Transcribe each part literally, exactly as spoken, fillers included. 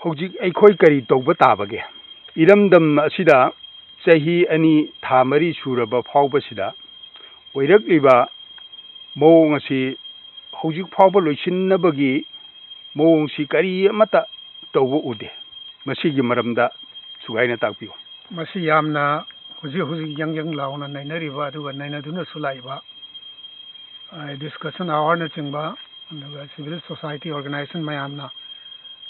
ꯍꯧꯖꯤꯛ ꯑꯩꯈꯣꯏ ꯀꯔꯤ ꯇꯧꯕ ꯇꯥꯕꯒꯦ? ꯏꯔꯝꯗꯝ ꯑꯁꯤꯗ ꯆꯍꯤ ꯑꯅꯤ ꯊꯥ ꯃꯔꯤ ꯁꯨꯔꯕ ꯐꯥꯎꯕꯁꯤꯗ ꯑꯣꯏꯔꯛꯂꯤꯕ ꯃꯑꯣꯡ ꯑꯁꯤ ꯍꯧꯖꯤꯛ ꯐꯥꯎꯕ ꯂꯣꯏꯁꯤꯟꯅꯕꯒꯤ ꯃꯑꯣꯡꯁꯤ ꯀꯔꯤ ꯑꯃꯠꯇ ꯇꯧꯕ ꯎꯗꯦ꯫ ꯃꯁꯤꯒꯤ ꯃꯔꯝꯗ ꯁꯨꯒꯥꯏꯅ ꯇꯥꯛꯄꯤꯌꯨ꯫ ꯃꯁꯤ ꯌꯥꯝꯅ ꯍꯧꯖꯤꯛ ꯍꯧꯖꯤꯛ ꯌꯪ ꯌꯪ ꯂꯥꯎꯅ ꯅꯩꯅꯔꯤꯕ, ꯑꯗꯨꯒ ꯅꯩꯅꯗꯨꯅꯁꯨ ꯂꯥꯛꯏꯕ, ꯑ, discussion hourꯅꯆꯤꯡꯕ, ꯑꯗꯨꯒ civil society organization ꯃꯌꯥꯝꯅ,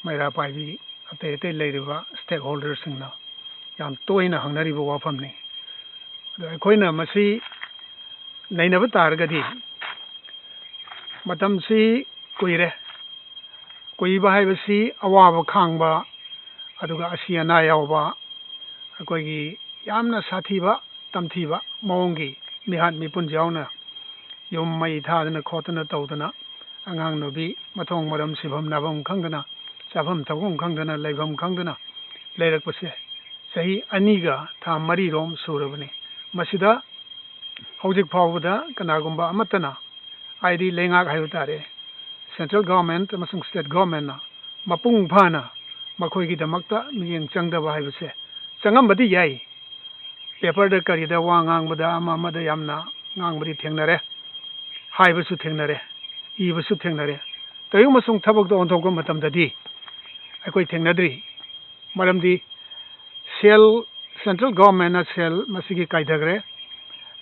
ꯃꯩꯔꯥ ꯄꯥꯏꯕꯤ ꯑꯇꯩ ꯑꯇꯩ ꯂꯩꯔꯤꯕ stakeholderꯁꯤꯡꯅ ꯌꯥꯝ ꯇꯣꯏꯅ ꯍꯪꯅꯔꯤꯕ ꯋꯥꯐꯝꯅꯤ꯫ ꯑꯗꯣ ꯑꯩꯈꯣꯏꯅ ꯃꯁꯤ ꯅꯩꯅꯕ ꯇꯥꯔꯒꯗꯤ, ꯃꯇꯝꯁꯤ ꯀꯨꯏꯔꯦ꯫ ꯀꯨꯏꯕ ꯍꯥꯏꯕꯁꯤ ꯑꯋꯥꯕ ꯈꯥꯡꯕ, ꯑꯗꯨꯒ ꯑꯁꯤ ꯑꯅꯥ ꯌꯥꯎꯕ, ꯑꯩꯈꯣꯏꯒꯤ ꯌꯥꯝꯅ ꯁꯥꯊꯤꯕ, ꯇꯝꯊꯤꯕ ꯃꯑꯣꯡꯒꯤ ꯃꯤꯍꯥꯠ ꯃꯤꯄꯨꯟ ꯌꯥꯎꯅ ꯌꯨꯝ ꯃꯩ ꯊꯥꯗꯅ ꯈꯣꯠꯇꯅ ꯇꯧꯗꯅ, ꯑꯉꯥꯡ ꯅꯨꯕꯤ ꯃꯊꯣꯡ ꯃꯔꯝ, ꯁꯤꯐꯝ ꯅꯥꯐꯝ ꯈꯪꯗꯅ, ꯆꯥꯐꯝ ꯊꯛꯐꯝ ꯈꯪꯗꯅ, ꯂꯩꯐꯝ ꯈꯪꯗꯅ ꯂꯩꯔꯛꯄꯁꯦ ꯆꯍꯤ ꯑꯅꯤꯒ ꯊꯥ ꯃꯔꯤꯔꯣꯝ ꯁꯨꯔꯕꯅꯤ꯫ ꯃꯁꯤꯗ ꯍꯧꯖꯤꯛ ꯐꯥꯎꯕꯗ ꯀꯅꯥꯒꯨꯝꯕ ꯑꯃꯠꯇꯅ, ꯍꯥꯏꯗꯤ ꯂꯩꯉꯥꯛ ꯍꯥꯏꯕ ꯇꯥꯔꯦ, central government ꯑꯃꯁꯨꯡ state governmentꯅ ꯃꯄꯨꯡ ꯐꯥꯅ ꯃꯈꯣꯏꯒꯤꯗꯃꯛꯇ ꯃꯤꯠꯌꯦꯡ ꯆꯪꯗꯕ ꯍꯥꯏꯕꯁꯦ, ꯆꯪꯉꯝꯕꯗꯤ ꯌꯥꯏ, paperꯗ ꯀꯔꯤꯗ ꯋꯥ ꯉꯥꯡꯕꯗ, ꯑꯃ ꯑꯃꯗ ꯌꯥꯝꯅ ꯉꯥꯡꯕꯗꯤ ꯊꯦꯡꯅꯔꯦ, ꯍꯥꯏꯕꯁꯨ ꯊꯦꯡꯅꯔꯦ, ꯏꯕꯁꯨ ꯊꯦꯡꯅꯔꯦ꯫ ꯇꯧꯏꯒꯨꯝꯕꯁꯨꯡ ꯊꯕꯛꯇꯣ ꯑꯣꯟꯊꯣꯛꯄ ꯃꯇꯝꯗꯗꯤ ꯑꯩꯈꯣꯏ ꯊꯦꯡꯅꯗ꯭ꯔꯤ꯫ ꯃꯔꯝꯗꯤ ꯁꯦꯜ, central governmentꯅ ꯁꯦꯜ ꯃꯁꯤꯒꯤ ꯀꯥꯏꯊꯈ꯭ꯔꯦ,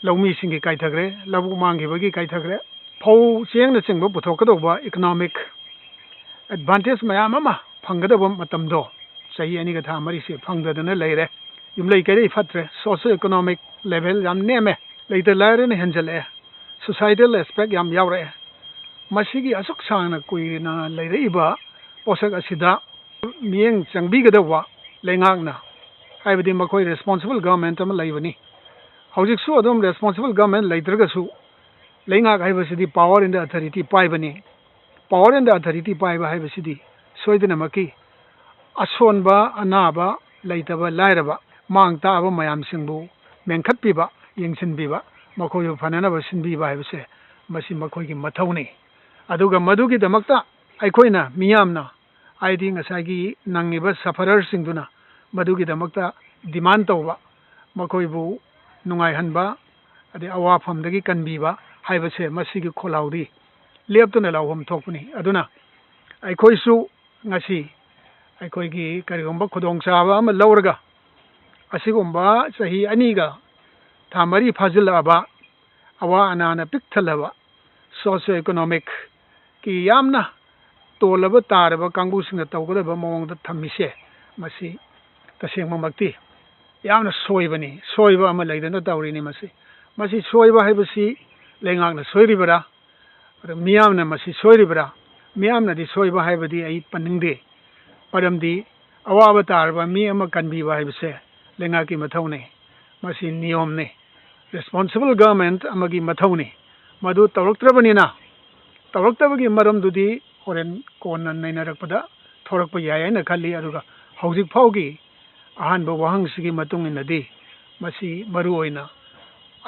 ꯂꯧꯃꯤꯁꯤꯡꯒꯤ ꯀꯥꯏꯊꯈ꯭ꯔꯦ, ꯂꯧꯕꯨꯛ ꯃꯥꯡꯈꯤꯕꯒꯤ ꯀꯥꯏꯊꯈ꯭ꯔꯦ꯫ ꯐꯧ ꯆꯦꯡꯅꯆꯤꯡꯕ ꯄꯨꯊꯣꯛꯀꯗꯧꯕ economic advantage ꯃꯌꯥꯝ ꯑꯃ ꯐꯪꯒꯗꯕ ꯃꯇꯝꯗꯣ, ꯆꯍꯤ ꯑꯅꯤꯒ ꯊꯥ ꯃꯔꯤꯁꯦ ꯐꯪꯗꯗꯅ ꯂꯩꯔꯦ꯫ ꯌꯨꯝꯂꯩ ꯀꯩꯔꯩ ꯐꯠꯇ꯭ꯔꯦ, socio economic level ꯌꯥꯝ ꯅꯦꯝꯃꯦ, ꯂꯩꯇ ꯂꯥꯏꯔꯅ ꯍꯦꯟꯖꯜꯂꯛꯑꯦ, societal aspect ꯌꯥꯝ ꯌꯥꯎꯔꯛꯑꯦ꯫ ꯃꯁꯤꯒꯤ ꯑꯁꯨꯛ ꯁꯥꯡꯅ ꯀꯨꯏꯅ ꯂꯩꯔꯛꯏꯕ ꯄꯣꯠꯁꯛ ꯑꯁꯤꯗ ꯃꯤꯠꯌꯦꯡ ꯆꯪꯕꯤꯒꯗꯧꯕ ꯂꯩꯉꯥꯛꯅ, ꯍꯥꯏꯕꯗꯤ ꯃꯈꯣꯏ responsible government ꯑꯃ ꯂꯩꯕꯅꯤ꯫ ꯍꯧꯖꯤꯛꯁꯨ ꯑꯗꯨꯝ responsible government ꯂꯩꯇ꯭ꯔꯒꯁꯨ, ꯂꯩꯉꯥꯛ ꯍꯥꯏꯕꯁꯤꯗꯤ power and the authority ꯄꯥꯏꯕꯅꯤ꯫ Power and the authority ꯄꯥꯏꯕ ꯍꯥꯏꯕꯁꯤꯗꯤ ꯁꯣꯏꯗꯅꯃꯛꯀꯤ ꯑꯁꯣꯟꯕ, ꯑꯅꯥꯕ, ꯂꯩꯇꯕ, ꯂꯥꯏꯔꯕ, ꯃꯥꯡ ꯇꯥꯛꯑꯕ ꯃꯌꯥꯝꯁꯤꯡꯕꯨ ꯃꯦꯟꯈꯠꯄꯤꯕ, ꯌꯦꯡꯁꯤꯟꯕꯤꯕ, ꯃꯈꯣꯏꯕꯨ ꯐꯅꯅꯕ ꯁꯤꯟꯕꯤꯕ ꯍꯥꯏꯕꯁꯦ, ꯃꯁꯤ ꯃꯈꯣꯏꯒꯤ ꯃꯊꯧꯅꯤ꯫ ꯑꯗꯨꯒ ꯃꯗꯨꯒꯤꯗꯃꯛꯇ ꯑꯩꯈꯣꯏꯅ ꯃꯤꯌꯥꯝꯅ ꯍꯥꯏꯗꯤ ꯉꯁꯥꯏꯒꯤ ꯅꯪꯉꯤꯕ suffererꯁꯤꯡꯗꯨꯅ ꯃꯗꯨꯒꯤꯗꯃꯛꯇ demand ꯇꯧꯕ, ꯃꯈꯣꯏꯕꯨ ꯅꯨꯡꯉꯥꯏꯍꯟꯕ, ꯑꯗꯩ ꯑꯋꯥꯐꯝꯗꯒꯤ ꯀꯟꯕꯤꯕ ꯍꯥꯏꯕꯁꯦ ꯃꯁꯤꯒꯤ ꯈꯣꯜꯂꯥꯎꯗꯤ ꯂꯦꯞꯇꯅ ꯂꯥꯎꯐꯝ ꯊꯣꯛꯄꯅꯤ꯫ ꯑꯗꯨꯅ ꯑꯩꯈꯣꯏꯁꯨ ꯉꯁꯤ ꯑꯩꯈꯣꯏꯒꯤ ꯀꯔꯤꯒꯨꯝꯕ ꯈꯨꯗꯣꯡꯆꯥꯕ ꯑꯃ ꯂꯧꯔꯒ ꯑꯁꯤꯒꯨꯝꯕ ꯆꯍꯤ ꯑꯅꯤꯒ ꯊꯥ ꯃꯔꯤ ꯐꯥꯖꯤꯜꯂꯛꯑꯕ ꯑꯋꯥ ꯑꯅꯥꯅ ꯄꯤꯛ ꯊꯜꯂꯕ socio economicꯀꯤ ꯌꯥꯝꯅ ꯇꯣꯜꯂꯕ ꯇꯥꯔꯕ ꯀꯥꯡꯕꯨꯁꯤꯡꯅ ꯇꯧꯒꯗꯕ ꯃꯑꯣꯡꯗ ꯊꯝꯃꯤꯁꯦ, ꯃꯁꯤ ꯇꯁꯦꯡꯕꯃꯛꯇꯤ ꯌꯥꯝꯅ ꯁꯣꯏꯕꯅꯤ꯫ ꯁꯣꯏꯕ ꯑꯃ ꯂꯩꯗꯅ ꯇꯧꯔꯤꯅꯤ ꯃꯁꯤ꯫ ꯃꯁꯤ ꯁꯣꯏꯕ ꯍꯥꯏꯕꯁꯤ ꯂꯩꯉꯥꯛꯅ ꯁꯣꯏꯔꯤꯕꯔꯥ? ꯑꯗ ꯃꯤꯌꯥꯝꯅ ꯃꯁꯤ ꯁꯣꯏꯔꯤꯕꯔꯥ? ꯃꯤꯌꯥꯝꯅꯗꯤ ꯁꯣꯏꯕ ꯍꯥꯏꯕꯗꯤ ꯑꯩ ꯄꯟꯅꯤꯡꯗꯦ꯫ ꯃꯔꯝꯗꯤ ꯑꯋꯥꯕ ꯇꯥꯔꯕ ꯃꯤ ꯑꯃ ꯀꯟꯕꯤꯕ ꯍꯥꯏꯕꯁꯦ ꯂꯩꯉꯥꯛꯀꯤ ꯃꯊꯧꯅꯤ꯫ ꯃꯁꯤ ꯅꯤꯌꯣꯝꯅꯤ꯫ Responsible government ꯑꯃꯒꯤ ꯃꯊꯧꯅꯤ꯫ ꯃꯗꯨ ꯇꯧꯔꯛꯇ꯭ꯔꯕꯅꯤꯅ, ꯇꯧꯔꯛꯇꯕꯒꯤ ꯃꯔꯝꯗꯨꯗꯤ ꯍꯣꯔꯦꯟ ꯀꯣꯟꯅ ꯅꯩꯅꯔꯛꯄꯗ ꯊꯣꯔꯛꯄ ꯌꯥꯏ ꯍꯥꯏꯅ ꯈꯜꯂꯤ꯫ ꯑꯗꯨꯒ ꯍꯧꯖꯤꯛ ꯐꯥꯎꯒꯤ ꯑꯍꯥꯟꯕ ꯋꯥꯍꯪꯁꯤꯒꯤ ꯃꯇꯨꯡ ꯏꯟꯅꯗꯤ ꯃꯁꯤ ꯃꯔꯨ ꯑꯣꯏꯅ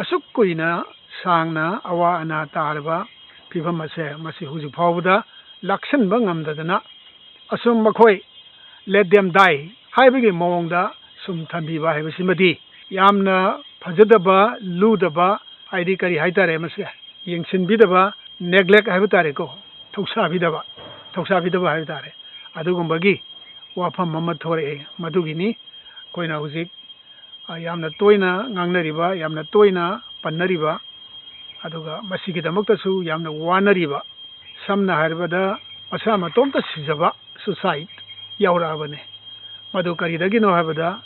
ꯑꯁꯨꯛ ꯀꯨꯏꯅ ꯁꯥꯡꯅ ꯑꯋꯥ ꯑꯅꯥ ꯇꯥꯔꯕ ꯐꯤꯕꯝ ꯑꯁꯦ ꯃꯁꯤ ꯍꯧꯖꯤꯛ ꯐꯥꯎꯕꯗ ꯂꯥꯛꯁꯤꯟꯕ ꯉꯝꯗꯗꯅ ꯑꯁꯨꯝ ꯃꯈꯣꯏ let them die ꯍꯥꯏꯕꯒꯤ ꯃꯑꯣꯡꯗ ꯁꯨꯝ ꯊꯝꯕꯤꯕ ꯍꯥꯏꯕꯁꯤꯃꯗꯤ ꯌꯥꯝꯅ ꯐꯖꯗꯕ, ꯂꯨꯗꯕ, ꯍꯥꯏꯗꯤ ꯀꯔꯤ ꯍꯥꯏꯇꯥꯔꯦ, ꯃꯁꯦ ꯌꯦꯡꯁꯤꯟꯕꯤꯗꯕ, neglect ꯍꯥꯏꯕ ꯇꯥꯔꯦꯀꯣ, ꯊꯧꯁꯥꯕꯤꯗꯕ, ꯊꯧꯁꯥꯕꯤꯗꯕ ꯍꯥꯏꯕ ꯇꯥꯔꯦ꯫ ꯑꯗꯨꯒꯨꯝꯕꯒꯤ ꯋꯥꯐꯝ ꯑꯃ ꯊꯣꯔꯛꯑꯦ꯫ ꯃꯗꯨꯒꯤꯅꯤ ꯑꯩꯈꯣꯏꯅ ꯍꯧꯖꯤꯛ, ꯑ, ꯌꯥꯝꯅ ꯇꯣꯏꯅ ꯉꯥꯡꯅꯔꯤꯕ, ꯌꯥꯝꯅ ꯇꯣꯏꯅ ꯄꯟꯅꯔꯤꯕ, ꯑꯗꯨꯒ ꯃꯁꯤꯒꯤꯗꯃꯛꯇꯁꯨ ꯌꯥꯝꯅ ꯋꯥꯅꯔꯤꯕ, ꯁꯝꯅ ꯍꯥꯏꯔꯕꯗ ꯃꯁꯥ ꯃꯇꯣꯝꯇ ꯁꯤꯖꯕ, suicide ꯌꯥꯎꯔꯛꯑꯕꯅꯤ꯫ ꯃꯗꯨ ꯀꯔꯤꯗꯒꯤꯅꯣ ꯍꯥꯏꯕꯗ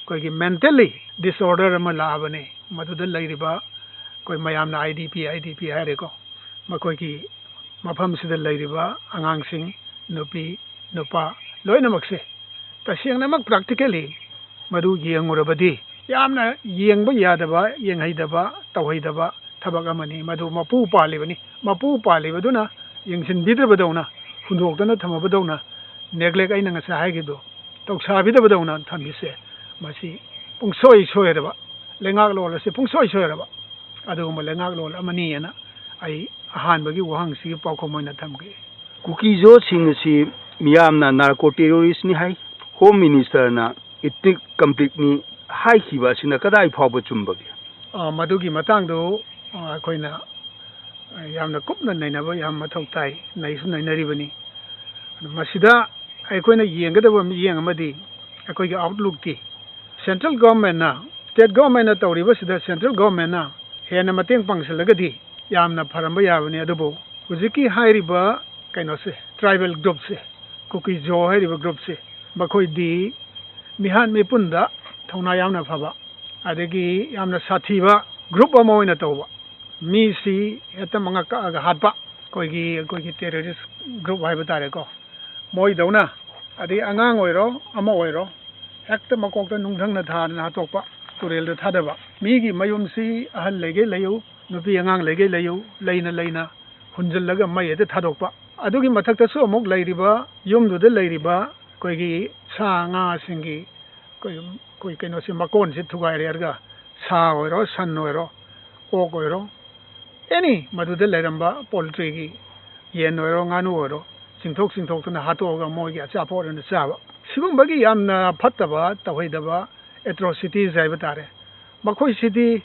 ꯑꯩꯈꯣꯏꯒꯤ mentally disorder ꯑꯃ ꯂꯥꯛꯑꯕꯅꯤ꯫ ꯃꯗꯨꯗ ꯂꯩꯔꯤꯕ ꯑꯩꯈꯣꯏ ꯃꯌꯥꯝꯅ IDP, IDP ꯍꯥꯏꯔꯦꯀꯣ, ꯃꯈꯣꯏꯒꯤ ꯃꯐꯝꯁꯤꯗ ꯂꯩꯔꯤꯕ ꯑꯉꯥꯡꯁꯤꯡ, ꯅꯨꯄꯤ, ꯅꯨꯄꯥ ꯂꯣꯏꯅꯃꯛꯁꯦ ꯇꯁꯦꯡꯅꯃꯛ practically ꯃꯗꯨ ꯌꯦꯡꯉꯨꯔꯕꯗꯤ ꯌꯥꯝꯅ ꯌꯦꯡꯕ ꯌꯥꯗꯕ, ꯌꯦꯡꯍꯩꯗꯕ, ꯇꯧꯍꯩꯗꯕ ꯊꯕꯛ ꯑꯃꯅꯤ꯫ ꯃꯗꯨ ꯃꯄꯨ ꯄꯥꯜꯂꯤꯕꯅꯤ꯫ ꯃꯄꯨ ꯄꯥꯜꯂꯤꯕꯗꯨꯅ ꯌꯦꯡꯁꯤꯟꯕꯤꯗ꯭ꯔꯕꯗꯧꯅ, ꯍꯨꯟꯗꯣꯛꯇꯅ ꯊꯝꯃꯕꯗꯧꯅ, neglect ꯑꯩꯅ ꯉꯁꯥꯏ ꯍꯥꯏꯈꯤꯕꯗꯣ, ꯇꯧꯁꯥꯕꯤꯗꯕꯗꯧꯅ ꯊꯝꯕꯤꯁꯦ, ꯃꯁꯤ ꯄꯨꯡꯁꯣꯏ ꯁꯣꯏꯔꯕ, ꯂꯩꯉꯥꯛꯂꯣꯟ ꯑꯁꯤ ꯄꯨꯡꯁꯣꯏ ꯁꯣꯏꯔꯕ ꯑꯗꯨꯒꯨꯝꯕ ꯂꯩꯉꯥꯛꯂꯣꯟ ꯑꯃꯅꯤꯑꯅ ꯑꯩ ꯑꯍꯥꯟꯕꯒꯤ ꯋꯥꯍꯪꯁꯤꯒꯤ ꯄꯥꯎꯈꯨꯝ ꯑꯣꯏꯅ ꯊꯝꯒꯦ꯫ ꯀꯨꯀꯤ ꯖꯣꯠꯁꯤꯡ ꯑꯁꯤ ꯃꯤꯌꯥꯝꯅ ꯅꯥꯔꯀꯣ ꯇꯦꯔꯣꯔꯤꯁꯅꯤ ꯍꯥꯏ, ꯍꯣꯝ ꯃꯤꯅꯤꯁꯇꯔꯅ ꯏꯊꯅꯤꯛ ꯀꯟꯐ꯭ꯂꯤꯛꯅꯤ ꯍꯥꯏꯈꯤꯕ ꯑꯁꯤꯅ ꯀꯗꯥꯏ ꯐꯥꯎꯕ ꯆꯨꯝꯕꯒꯦ? ꯑ, ꯃꯗꯨꯒꯤ ꯃꯇꯥꯡꯗꯨ, ꯑ, ꯑꯩꯈꯣꯏꯅ, ꯑ, ꯌꯥꯝꯅ ꯀꯨꯞꯅ ꯅꯩꯅꯕ ꯌꯥꯝ ꯃꯊꯧ ꯇꯥꯏ, ꯅꯩꯁꯨ ꯅꯩꯅꯔꯤꯕꯅꯤ꯫ ꯑꯗꯨ ꯃꯁꯤꯗ ꯑꯩꯈꯣꯏꯅ ꯌꯦꯡꯒꯗꯕ ꯃꯤꯠꯌꯦꯡ ꯑꯃꯗꯤ ꯑꯩꯈꯣꯏꯒꯤ ꯑꯥꯎꯠꯂꯨꯛꯇꯤ ꯁꯦꯟꯇ꯭ꯔꯦꯜ ꯒꯣꯔꯃꯦꯟꯅ, ꯁ꯭ꯇꯦꯠ ꯒꯣꯔꯃꯦꯟꯅ ꯇꯧꯔꯤꯕꯁꯤꯗ ꯁꯦꯟꯇ꯭ꯔꯦꯜ ꯒꯣꯔꯃꯦꯟꯅ ꯍꯦꯟꯅ ꯃꯇꯦꯡ ꯄꯥꯡꯁꯤꯜꯂꯒꯗꯤ ꯌꯥꯝꯅ ꯐꯔꯝꯕ ꯌꯥꯕꯅꯤ꯫ ꯑꯗꯨꯕꯨ ꯍꯧꯖꯤꯛꯀꯤ ꯍꯥꯏꯔꯤꯕ ꯀꯩꯅꯣꯁꯦ, ꯇ꯭ꯔꯥꯏꯕꯦꯜ ꯒ꯭ꯔꯨꯞꯁꯦ, ꯀꯨꯀꯤꯖꯣ ꯍꯥꯏꯔꯤꯕ ꯒ꯭ꯔꯨꯞꯁꯦ, ꯃꯈꯣꯏꯗꯤ ꯃꯤꯍꯥꯠ ꯃꯤꯄꯨꯟꯗ ꯊꯧꯅꯥ ꯌꯥꯝꯅ ꯐꯕ, ꯑꯗꯒꯤ ꯌꯥꯝꯅ ꯁꯥꯊꯤꯕ ꯒ꯭ꯔꯨꯞ ꯑꯃ ꯑꯣꯏꯅ ꯇꯧꯕ, ꯃꯤꯁꯤ ꯍꯦꯛꯇ ꯃꯉꯛ ꯀꯛꯑꯒ ꯍꯥꯠꯄ, ꯑꯩꯈꯣꯏꯒꯤ, ꯑꯩꯈꯣꯏꯒꯤ ꯇꯦꯔꯣꯔꯤꯁ ꯒ꯭ꯔꯨꯞ ꯍꯥꯏꯕ ꯇꯥꯔꯦꯀꯣ, ꯃꯣꯏꯗꯧꯅ꯫ ꯑꯗꯩ ꯑꯉꯥꯡ ꯑꯣꯏꯔꯣ, ꯑꯃ ꯑꯣꯏꯔꯣ, ꯍꯦꯛꯇ ꯃꯀꯣꯛꯇ ꯅꯨꯡꯊꯪꯅ ꯊꯥꯗꯅ ꯍꯥꯠꯇꯣꯛꯄ, ꯇꯨꯔꯦꯜꯗ ꯊꯥꯗꯕ꯫ ꯃꯤꯒꯤ ꯃꯌꯨꯝꯁꯤ ꯑꯍꯜ ꯂꯩꯒꯩ ꯂꯩꯌꯨ, ꯅꯨꯄꯤ ꯑꯉꯥꯡ ꯂꯩꯒꯩ ꯂꯩꯌꯨ, ꯂꯩꯅ ꯂꯩꯅ ꯍꯨꯟꯖꯤꯜꯂꯒ ꯃꯩ ꯍꯦꯛꯇ ꯊꯥꯗꯣꯛꯄ꯫ ꯑꯗꯨꯒꯤ ꯃꯊꯛꯇꯁꯨ ꯑꯃꯨꯛ ꯂꯩꯔꯤꯕ, ꯌꯨꯝꯗꯨꯗ ꯂꯩꯔꯤꯕ ꯑꯩꯈꯣꯏꯒꯤ ꯁꯥ ꯉꯥꯁꯤꯡꯒꯤ ꯑꯩꯈꯣꯏ, ꯑꯩꯈꯣꯏ ꯀꯩꯅꯣꯁꯤ, ꯃꯀꯣꯟꯁꯤ ꯊꯨꯒꯥꯏꯔꯦ ꯍꯥꯏꯔꯒ, ꯁꯥ ꯑꯣꯏꯔꯣ, ꯁꯟ ꯑꯣꯏꯔꯣ, ꯑꯣꯛ ꯑꯣꯏꯔꯣ, ꯑꯦꯅꯤ ꯃꯗꯨꯗ ꯂꯩꯔꯝꯕ ꯄꯣꯜꯇ꯭ꯔꯤꯒꯤ, ꯌꯦꯟ ꯑꯣꯏꯔꯣ, ꯉꯥꯅꯨ ꯑꯣꯏꯔꯣ, ꯆꯤꯡꯊꯣꯛ ꯆꯤꯡꯊꯣꯛꯇꯅ ꯍꯥꯠꯇꯣꯛꯑꯒ ꯃꯣꯏꯒꯤ ꯑꯆꯥꯄꯣꯠ ꯑꯣꯏꯅ ꯆꯥꯕ꯫ ꯁꯤꯒꯨꯝꯕꯒꯤ ꯌꯥꯝꯅ ꯐꯠꯇꯕ, ꯇꯧꯍꯩꯗꯕ ꯑꯦꯇ꯭ꯔꯣꯁꯤꯇꯤꯁ ꯍꯥꯏꯕ ꯇꯥꯔꯦ꯫ ꯃꯈꯣꯏꯁꯤꯗꯤ,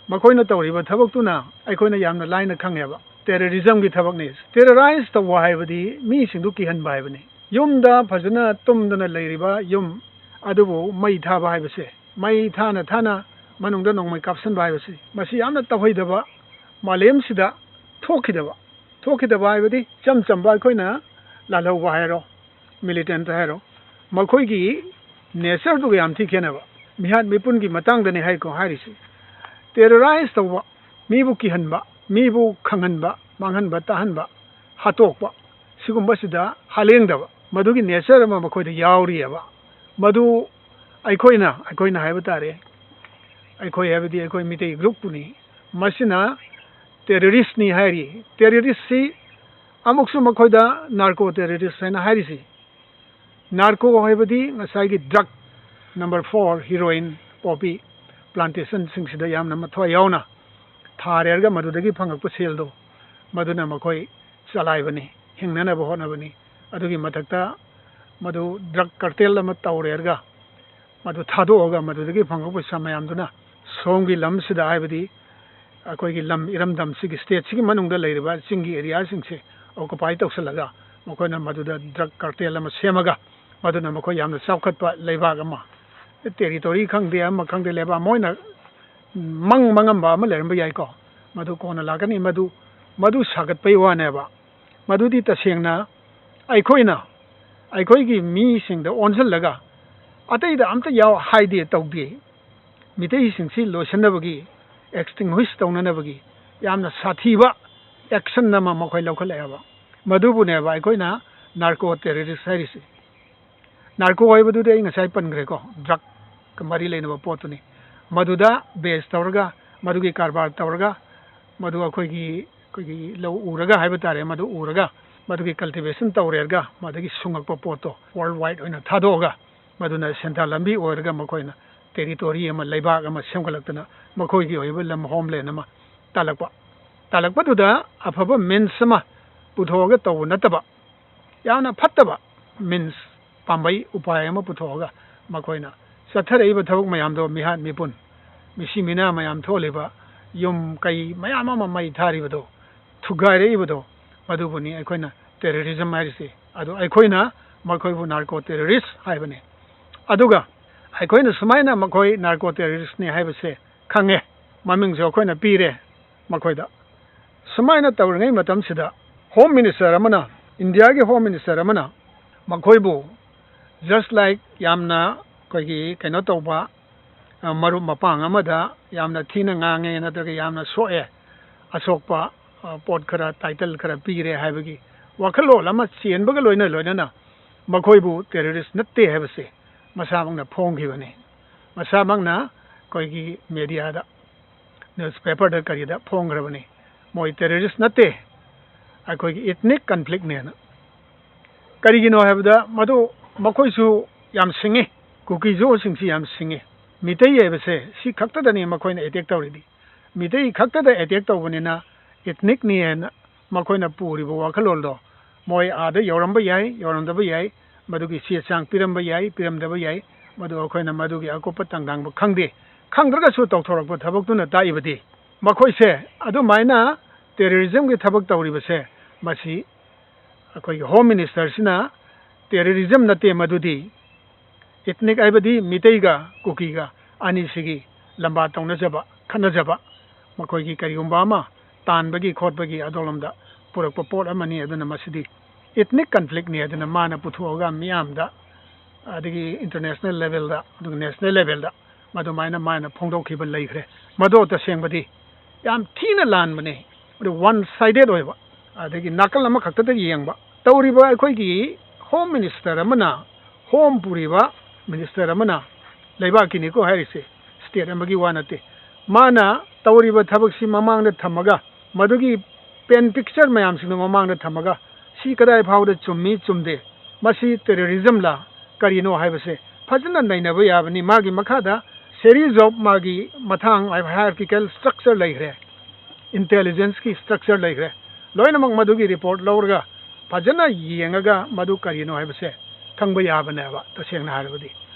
ꯃꯈꯣꯏꯅ ꯇꯧꯔꯤꯕ ꯊꯕꯛꯇꯨꯅ ꯑꯩꯈꯣꯏꯅ ꯌꯥꯝꯅ ꯂꯥꯏꯅ ꯈꯪꯉꯦꯕ꯫ ꯇꯦꯔꯣꯔꯤꯖꯝꯒꯤ ꯊꯕꯛꯅꯤ꯫ ꯇꯦꯔꯣꯔꯥꯏꯁ ꯇꯧꯕ ꯍꯥꯏꯕꯗꯤ ꯃꯤꯁꯤꯡꯗꯨ ꯀꯤꯍꯟꯕ ꯍꯥꯏꯕꯅꯤ꯫ ꯌꯨꯝꯗ ꯐꯖꯅ ꯇꯨꯝꯗꯅ ꯂꯩꯔꯤꯕ ꯌꯨꯝ ꯑꯗꯨꯕꯨ ꯃꯩ ꯊꯥꯕ ꯍꯥꯏꯕꯁꯦ, ꯃꯩ ꯊꯥꯅ ꯊꯥꯅ ꯃꯅꯨꯡꯗ ꯅꯣꯡꯃꯩ ꯀꯥꯞꯁꯤꯟꯕ ꯍꯥꯏꯕꯁꯤ, ꯃꯁꯤ ꯌꯥꯝꯅ ꯇꯧꯍꯩꯗꯕ, ꯃꯥꯂꯦꯝꯁꯤꯗ ꯊꯣꯛꯈꯤꯗꯕ, ꯊꯣꯛꯈꯤꯗꯕ ꯍꯥꯏꯕꯗꯤ ꯏꯆꯝ ꯆꯝꯕ ꯑꯩꯈꯣꯏꯅ ꯂꯥꯜꯍꯧꯕ ꯍꯥꯏꯔꯣ, ꯃꯤꯂꯤꯇꯦꯟꯠ ꯍꯥꯏꯔꯣ, ꯃꯈꯣꯏꯒꯤ ꯅꯦꯆꯔꯗꯨꯒ ꯌꯥꯝ ꯊꯤ ꯈꯦꯠꯅꯕ꯫ ꯃꯤꯍꯥꯠ ꯃꯤꯄꯨꯟꯒꯤ ꯃꯇꯥꯡꯗꯅꯤ ꯍꯥꯏꯀꯣ ꯍꯥꯏꯔꯤꯁꯤ꯫ ꯇꯦꯔꯣꯔꯥꯏꯁ ꯇꯧꯕ, ꯃꯤꯕꯨ ꯀꯤꯍꯟꯕ, ꯃꯤꯕꯨ ꯈꯪꯍꯟꯕ, ꯃꯥꯡꯍꯟꯕ, ꯇꯥꯍꯟꯕ, ꯍꯥꯠꯇꯣꯛꯄ, ꯁꯤꯒꯨꯝꯕꯁꯤꯗ ꯍꯥꯂꯦꯡꯗꯕ, ꯃꯗꯨꯒꯤ ꯅꯦꯆꯔ ꯑꯃ ꯃꯈꯣꯏꯗ ꯌꯥꯎꯔꯤꯑꯕ꯫ ꯃꯗꯨ ꯑꯩꯈꯣꯏꯅ, ꯑꯩꯈꯣꯏꯅ ꯍꯥꯏꯕ ꯇꯥꯔꯦ, ꯑꯩꯈꯣꯏ ꯍꯥꯏꯕꯗꯤ ꯑꯩꯈꯣꯏ ꯃꯤꯇꯩ ꯒ꯭ꯔꯨꯞꯄꯨꯅꯤ, ꯃꯁꯤꯅ ꯇꯦꯔꯣꯔꯤꯁꯅꯤ ꯍꯥꯏꯔꯤ꯫ ꯇꯦꯔꯣꯔꯤꯁꯁꯤ ꯑꯃꯨꯛꯁꯨ ꯃꯈꯣꯏꯗ ꯅꯥꯔꯀꯣ ꯇꯦꯔꯣꯔꯤꯁ ꯍꯥꯏꯅ ꯍꯥꯏꯔꯤꯁꯤ꯫ ꯅꯥꯔꯀꯣ ꯍꯥꯏꯕꯗꯤ ꯉꯁꯥꯏꯒꯤ drug number four, heroin, poppy ꯄ꯭ꯂꯥꯟꯇꯦꯁꯟꯁꯤꯡꯁꯤꯗ ꯌꯥꯝꯅ ꯃꯊ꯭ꯋꯥꯏ ꯌꯥꯎꯅ ꯊꯥꯔꯦꯔꯒ ꯃꯗꯨꯗꯒꯤ ꯐꯪꯉꯛꯄ ꯁꯦꯜꯗꯣ, ꯃꯗꯨꯅ ꯃꯈꯣꯏ ꯆꯂꯥꯏꯕꯅꯤ, ꯍꯤꯡꯅꯅꯕ ꯍꯣꯠꯅꯕꯅꯤ꯫ ꯑꯗꯨꯒꯤ ꯃꯊꯛꯇ ꯃꯗꯨ drug cartel ꯑꯃ ꯇꯧꯔꯦ ꯍꯥꯏꯔꯒ ꯃꯗꯨ ꯊꯥꯗꯣꯛꯑꯒ ꯃꯗꯨꯗꯒꯤ ꯐꯪꯉꯛꯄ ꯄꯩꯁꯥ ꯃꯌꯥꯝꯗꯨꯅ ꯁꯣꯝꯒꯤ ꯂꯝꯁꯤꯗ, ꯍꯥꯏꯕꯗꯤ ꯑꯩꯈꯣꯏꯒꯤ ꯂꯝ ꯏꯔꯝꯗꯝꯁꯤꯒꯤ, stateꯁꯤꯒꯤ ꯃꯅꯨꯡꯗ ꯂꯩꯔꯤꯕ ꯆꯤꯡꯒꯤ areaꯁꯤꯡꯁꯦ occupy ꯇꯧꯁꯤꯜꯂꯒ ꯃꯈꯣꯏꯅ ꯃꯗꯨꯗ drug cartel ꯑꯃ ꯁꯦꯝꯃꯒ ꯃꯗꯨꯅ ꯃꯈꯣꯏ ꯌꯥꯝꯅ ꯆꯥꯎꯈꯠꯄ ꯂꯩꯕꯥꯛ ꯑꯃ, territory ꯈꯪꯗꯦ, ꯑꯃ ꯈꯪꯗꯦ, ꯂꯩꯕꯥꯛ ꯃꯣꯏꯅ ꯃꯪ ꯃꯪꯉꯝꯕ ꯑꯃ ꯂꯩꯔꯝꯕ ꯌꯥꯏꯀꯣ꯫ ꯃꯗꯨ ꯀꯣꯟꯅ ꯂꯥꯛꯀꯅꯤ꯫ ꯃꯗꯨ, ꯃꯗꯨ ꯁꯥꯒꯠꯄꯩ ꯋꯥꯅꯦꯕ꯫ ꯃꯗꯨꯗꯤ ꯇꯁꯦꯡꯅ ꯑꯩꯈꯣꯏꯅ, ꯑꯩꯈꯣꯏꯒꯤ ꯃꯤꯁꯤꯡꯗ ꯑꯣꯟꯁꯤꯜꯂꯒ ꯑꯇꯩꯗ ꯑꯝꯇ ꯌꯥꯎ ꯍꯥꯏꯗꯦ, ꯇꯧꯗꯦ꯫ ꯃꯤꯇꯩꯁꯤꯡꯁꯤ ꯂꯣꯏꯁꯤꯟꯅꯕꯒꯤ, extinguish ꯇꯧꯅꯅꯕꯒꯤ ꯌꯥꯝꯅ ꯁꯥꯊꯤꯕ action ꯑꯃ ꯃꯈꯣꯏ ꯂꯧꯈꯠꯂꯛꯑꯦꯕ꯫ ꯃꯗꯨꯕꯨꯅꯦꯕ ꯑꯩꯈꯣꯏꯅ narco terrorist ꯍꯥꯏꯔꯤꯁꯤ꯫ Narco ꯍꯥꯏꯕꯗꯨꯗꯤ ꯑꯩ ꯉꯁꯥꯏ ꯄꯟꯈ꯭ꯔꯦꯀꯣ, drugꯀ ꯃꯔꯤ ꯂꯩꯅꯕ ꯄꯣꯠꯇꯨꯅꯤ꯫ ꯃꯗꯨꯗ base ꯇꯧꯔꯒ, ꯃꯗꯨꯒꯤ ꯀꯔꯕꯥꯔ ꯇꯧꯔꯒ, ꯃꯗꯨ ꯑꯩꯈꯣꯏꯒꯤ, ꯑꯩꯈꯣꯏꯒꯤ ꯂꯧ ꯎꯔꯒ ꯍꯥꯏꯕ ꯇꯥꯔꯦ, ꯃꯗꯨ ꯎꯔꯒ, ꯃꯗꯨꯒꯤ cultivation ꯇꯧꯔꯦꯔꯒ, ꯃꯗꯨꯒꯤ ꯁꯨꯡꯉꯛꯄ ꯄꯣꯠꯇꯣ world wide ꯑꯣꯏꯅ ꯊꯥꯗꯣꯛꯑꯒ, ꯃꯗꯨꯅ ꯁꯦꯟꯊꯥꯟ ꯂꯝꯕꯤ ꯑꯣꯏꯔꯒ ꯃꯈꯣꯏꯅ territory ꯑꯃ, ꯂꯩꯕꯥꯛ ꯑꯃ ꯁꯦꯝꯒꯠꯂꯛꯇꯅ ꯃꯈꯣꯏꯒꯤ ꯑꯣꯏꯕ ꯂꯝ, homeland ꯑꯃ ꯇꯥꯜꯂꯛꯄ꯫ ꯇꯥꯜꯂꯛꯄꯗꯨꯗ ꯑꯐꯕ means ꯑꯃ ꯄꯨꯊꯣꯛꯑꯒ ꯇꯧꯕ ꯅꯠꯇꯕ, ꯌꯥꯝꯅ ꯐꯠꯇꯕ means, ꯄꯥꯝꯕꯩ, ꯎꯄꯥꯏ ꯑꯃ ꯄꯨꯊꯣꯛꯑꯒ ꯃꯈꯣꯏꯅ ꯆꯠꯊꯔꯛꯏꯕ ꯊꯕꯛ ꯃꯌꯥꯝꯗꯣ, ꯃꯤꯍꯥꯠ ꯃꯤꯄꯨꯟ, ꯃꯤꯁꯤ ꯃꯤꯅꯥ ꯃꯌꯥꯝ ꯊꯣꯛꯍꯜꯂꯤꯕ, ꯌꯨꯝ ꯀꯩ ꯃꯌꯥꯝ ꯑꯃ ꯃꯩ ꯊꯥꯔꯤꯕꯗꯣ, ꯊꯨꯒꯥꯏꯔꯛꯏꯕꯗꯣ, ꯃꯗꯨꯕꯨꯅꯤ ꯑꯩꯈꯣꯏꯅ terrorism ꯍꯥꯏꯔꯤꯁꯦ꯫ ꯑꯗꯣ ꯑꯩꯈꯣꯏꯅ ꯃꯈꯣꯏꯕꯨ narco terrorist ꯍꯥꯏꯕꯅꯤ꯫ ꯑꯗꯨꯒ ꯑꯩꯈꯣꯏꯅ ꯁꯨꯃꯥꯏꯅ ꯃꯈꯣꯏ narco terroristꯅꯤ ꯍꯥꯏꯕꯁꯦ ꯈꯪꯉꯦ, ꯃꯃꯤꯡꯁꯨ ꯑꯩꯈꯣꯏꯅ ꯄꯤꯔꯦ ꯃꯈꯣꯏꯗ꯫ ꯁꯨꯃꯥꯏꯅ ꯇꯧꯔꯤꯉꯩ ꯃꯇꯝꯁꯤꯗ Home Minister ꯑꯃꯅ, ꯏꯟꯗꯤꯌꯥꯒꯤ Home Minister ꯑꯃꯅ ꯃꯈꯣꯏꯕꯨ just like ꯌꯥꯝꯅ ꯑꯩꯈꯣꯏꯒꯤ ꯀꯩꯅꯣ ꯇꯧꯕ, ꯑ, ꯃꯔꯨꯞ ꯃꯄꯥꯡ ꯑꯃꯗ ꯌꯥꯝꯅ ꯊꯤꯅ ꯉꯥꯡꯉꯦ ꯅꯠꯇ꯭ꯔꯒ ꯌꯥꯝꯅ ꯁꯣꯛꯑꯦ, ꯑꯁꯣꯛꯄ, ꯑ, ꯄꯣꯠ ꯈꯔ, title ꯈꯔ ꯄꯤꯔꯦ ꯍꯥꯏꯕꯒꯤ ꯋꯥꯈꯜꯂꯣꯟ ꯑꯃ ꯆꯦꯟꯕꯒ ꯂꯣꯏꯅ ꯂꯣꯏꯅꯅ ꯃꯈꯣꯏꯕꯨ terrorist ꯅꯠꯇꯦ ꯍꯥꯏꯕꯁꯦ ꯃꯁꯥꯃꯛꯅ ꯐꯣꯡꯈꯤꯕꯅꯤ꯫ ꯃꯁꯥꯃꯛꯅ ꯑꯩꯈꯣꯏꯒꯤ mediaꯗ, newspaperꯗ ꯀꯔꯤꯗ ꯐꯣꯡꯈ꯭ꯔꯕꯅꯤ꯫ ꯃꯣꯏ terrorist ꯅꯠꯇꯦ, ꯑꯩꯈꯣꯏꯒꯤ ethnic conflictꯅꯦꯅ꯫ ꯀꯔꯤꯒꯤꯅꯣ ꯍꯥꯏꯕꯗ ꯃꯗꯨ ꯃꯈꯣꯏꯁꯨ ꯌꯥꯝ ꯁꯤꯡꯉꯤ, ꯀꯨꯀꯤ ꯖꯣꯁꯤꯡꯁꯤ ꯌꯥꯝ ꯁꯤꯡꯉꯤ꯫ ꯃꯤꯇꯩ ꯍꯥꯏꯕꯁꯦ ꯁꯤ ꯈꯛꯇꯗꯅꯤ ꯃꯈꯣꯏꯅ attack ꯇꯧꯔꯤꯗꯤ꯫ ꯃꯤꯇꯩ ꯈꯛꯇꯗ attack ꯇꯧꯕꯅꯤꯅ ethnicꯅꯤ ꯍꯥꯏꯅ ꯃꯈꯣꯏꯅ ꯄꯨꯔꯤꯕ ꯋꯥꯈꯜꯂꯣꯟꯗꯣ ꯃꯣꯏ ꯑꯥꯗ ꯌꯧꯔꯝꯕ ꯌꯥꯏ, ꯌꯧꯔꯝꯗꯕ ꯌꯥꯏ, ꯃꯗꯨꯒꯤ ꯆꯦ ꯆꯥꯡ ꯄꯤꯔꯝꯕ ꯌꯥꯏ, ꯄꯤꯔꯝꯗꯕ ꯌꯥꯏ, ꯃꯗꯨ ꯑꯩꯈꯣꯏꯅ ꯃꯗꯨꯒꯤ ꯑꯀꯨꯞꯄ ꯇꯥꯡꯗꯥꯡꯕ ꯈꯪꯗꯦ꯫ ꯈꯪꯗ꯭ꯔꯒꯁꯨ ꯇꯧꯊꯣꯔꯛꯄ ꯊꯕꯛꯇꯨꯅ ꯇꯥꯛꯏꯕꯗꯤ ꯃꯈꯣꯏꯁꯦ ꯑꯗꯨꯃꯥꯏꯅ terrorismꯒꯤ ꯊꯕꯛ ꯇꯧꯔꯤꯕꯁꯦ, ꯃꯁꯤ ꯑꯩꯈꯣꯏꯒꯤ Home Ministerꯁꯤꯅ terrorism ꯅꯠꯇꯦ, ꯃꯗꯨꯗꯤ ethnic ꯍꯥꯏꯕꯗꯤ ꯃꯤꯇꯩꯒ ꯀꯨꯀꯤꯒ ꯑꯅꯤꯁꯤꯒꯤ ꯂꯝꯕꯥ ꯇꯧꯅꯖꯕ, ꯈꯠꯅꯖꯕ, ꯃꯈꯣꯏꯒꯤ ꯀꯔꯤꯒꯨꯝꯕ ꯑꯃ ꯇꯥꯟꯕꯒꯤ ꯈꯣꯠꯄꯒꯤ ꯑꯗꯣꯝꯂꯣꯝꯗ ꯄꯨꯔꯛꯄ ꯄꯣꯠ ꯑꯃꯅꯤ꯫ ꯑꯗꯨꯅ ꯃꯁꯤꯗꯤ ethnic conflictꯅꯤ꯫ ꯑꯗꯨꯅ ꯃꯥꯅ ꯄꯨꯊꯣꯛꯑꯒ ꯃꯤꯌꯥꯝꯗ, ꯑꯗꯒꯤ international levelꯗ, ꯑꯗꯨꯒ national levelꯗ ꯃꯗꯨꯃꯥꯏꯅ ꯃꯥꯅ ꯐꯣꯡꯗꯣꯛꯈꯤꯕ ꯂꯩꯈ꯭ꯔꯦ꯫ ꯃꯗꯣ ꯇꯁꯦꯡꯕꯗꯤ ꯌꯥꯝ ꯊꯤꯅ ꯂꯥꯟꯕꯅꯦ꯫ ꯑꯗꯨ one sided ꯑꯣꯏꯕ, ꯑꯗꯒꯤ ꯅꯥꯀꯜ ꯑꯃꯈꯛꯇꯗ ꯌꯦꯡꯕ꯫ ꯇꯧꯔꯤꯕ ꯑꯩꯈꯣꯏꯒꯤ Home Minister ꯑꯃꯅ, home ꯄꯨꯔꯤꯕ minister ꯑꯃꯅ, ꯂꯩꯕꯥꯛꯀꯤꯅꯤꯀꯣ ꯍꯥꯏꯔꯤꯁꯦ, state ꯑꯃꯒꯤ ꯋꯥ ꯅꯠꯇꯦ, ꯃꯥꯅ ꯇꯧꯔꯤꯕ ꯊꯕꯛꯁꯤ ꯃꯃꯥꯡꯗ ꯊꯝꯃꯒ, ꯃꯗꯨꯒꯤ pen picture ꯃꯌꯥꯝꯁꯤꯡꯗꯨ ꯃꯃꯥꯡꯗ ꯊꯝꯃꯒ, ꯁꯤ ꯀꯗꯥꯏ ꯐꯥꯎꯗ ꯆꯨꯝꯃꯤ ꯆꯨꯝꯗꯦ, ꯃꯁꯤ terrorismꯂ ꯀꯔꯤꯅꯣ ꯍꯥꯏꯕꯁꯦ ꯐꯖꯅ ꯅꯩꯅꯕ ꯌꯥꯕꯅꯤ꯫ ꯃꯥꯒꯤ ꯃꯈꯥꯗ series of ꯃꯥꯒꯤ ꯃꯊꯥꯡ ꯍꯥꯏꯕ hierarchical structure ꯂꯩꯈ꯭ꯔꯦ, intelligenceꯀꯤ structure ꯂꯩꯈ꯭ꯔꯦ꯫ ꯂꯣꯏꯅꯃꯛ ꯃꯗꯨꯒꯤ report ꯂꯧꯔꯒ ꯐꯖꯅ ꯌꯦꯡꯉꯒ ꯃꯗꯨ ꯀꯔꯤꯅꯣ ꯍꯥꯏꯕꯁꯦ ꯈꯪꯕ ꯌꯥꯕꯅꯦꯕ, ꯇꯁꯦꯡꯅ ꯍꯥꯏꯔꯕꯗꯤ꯫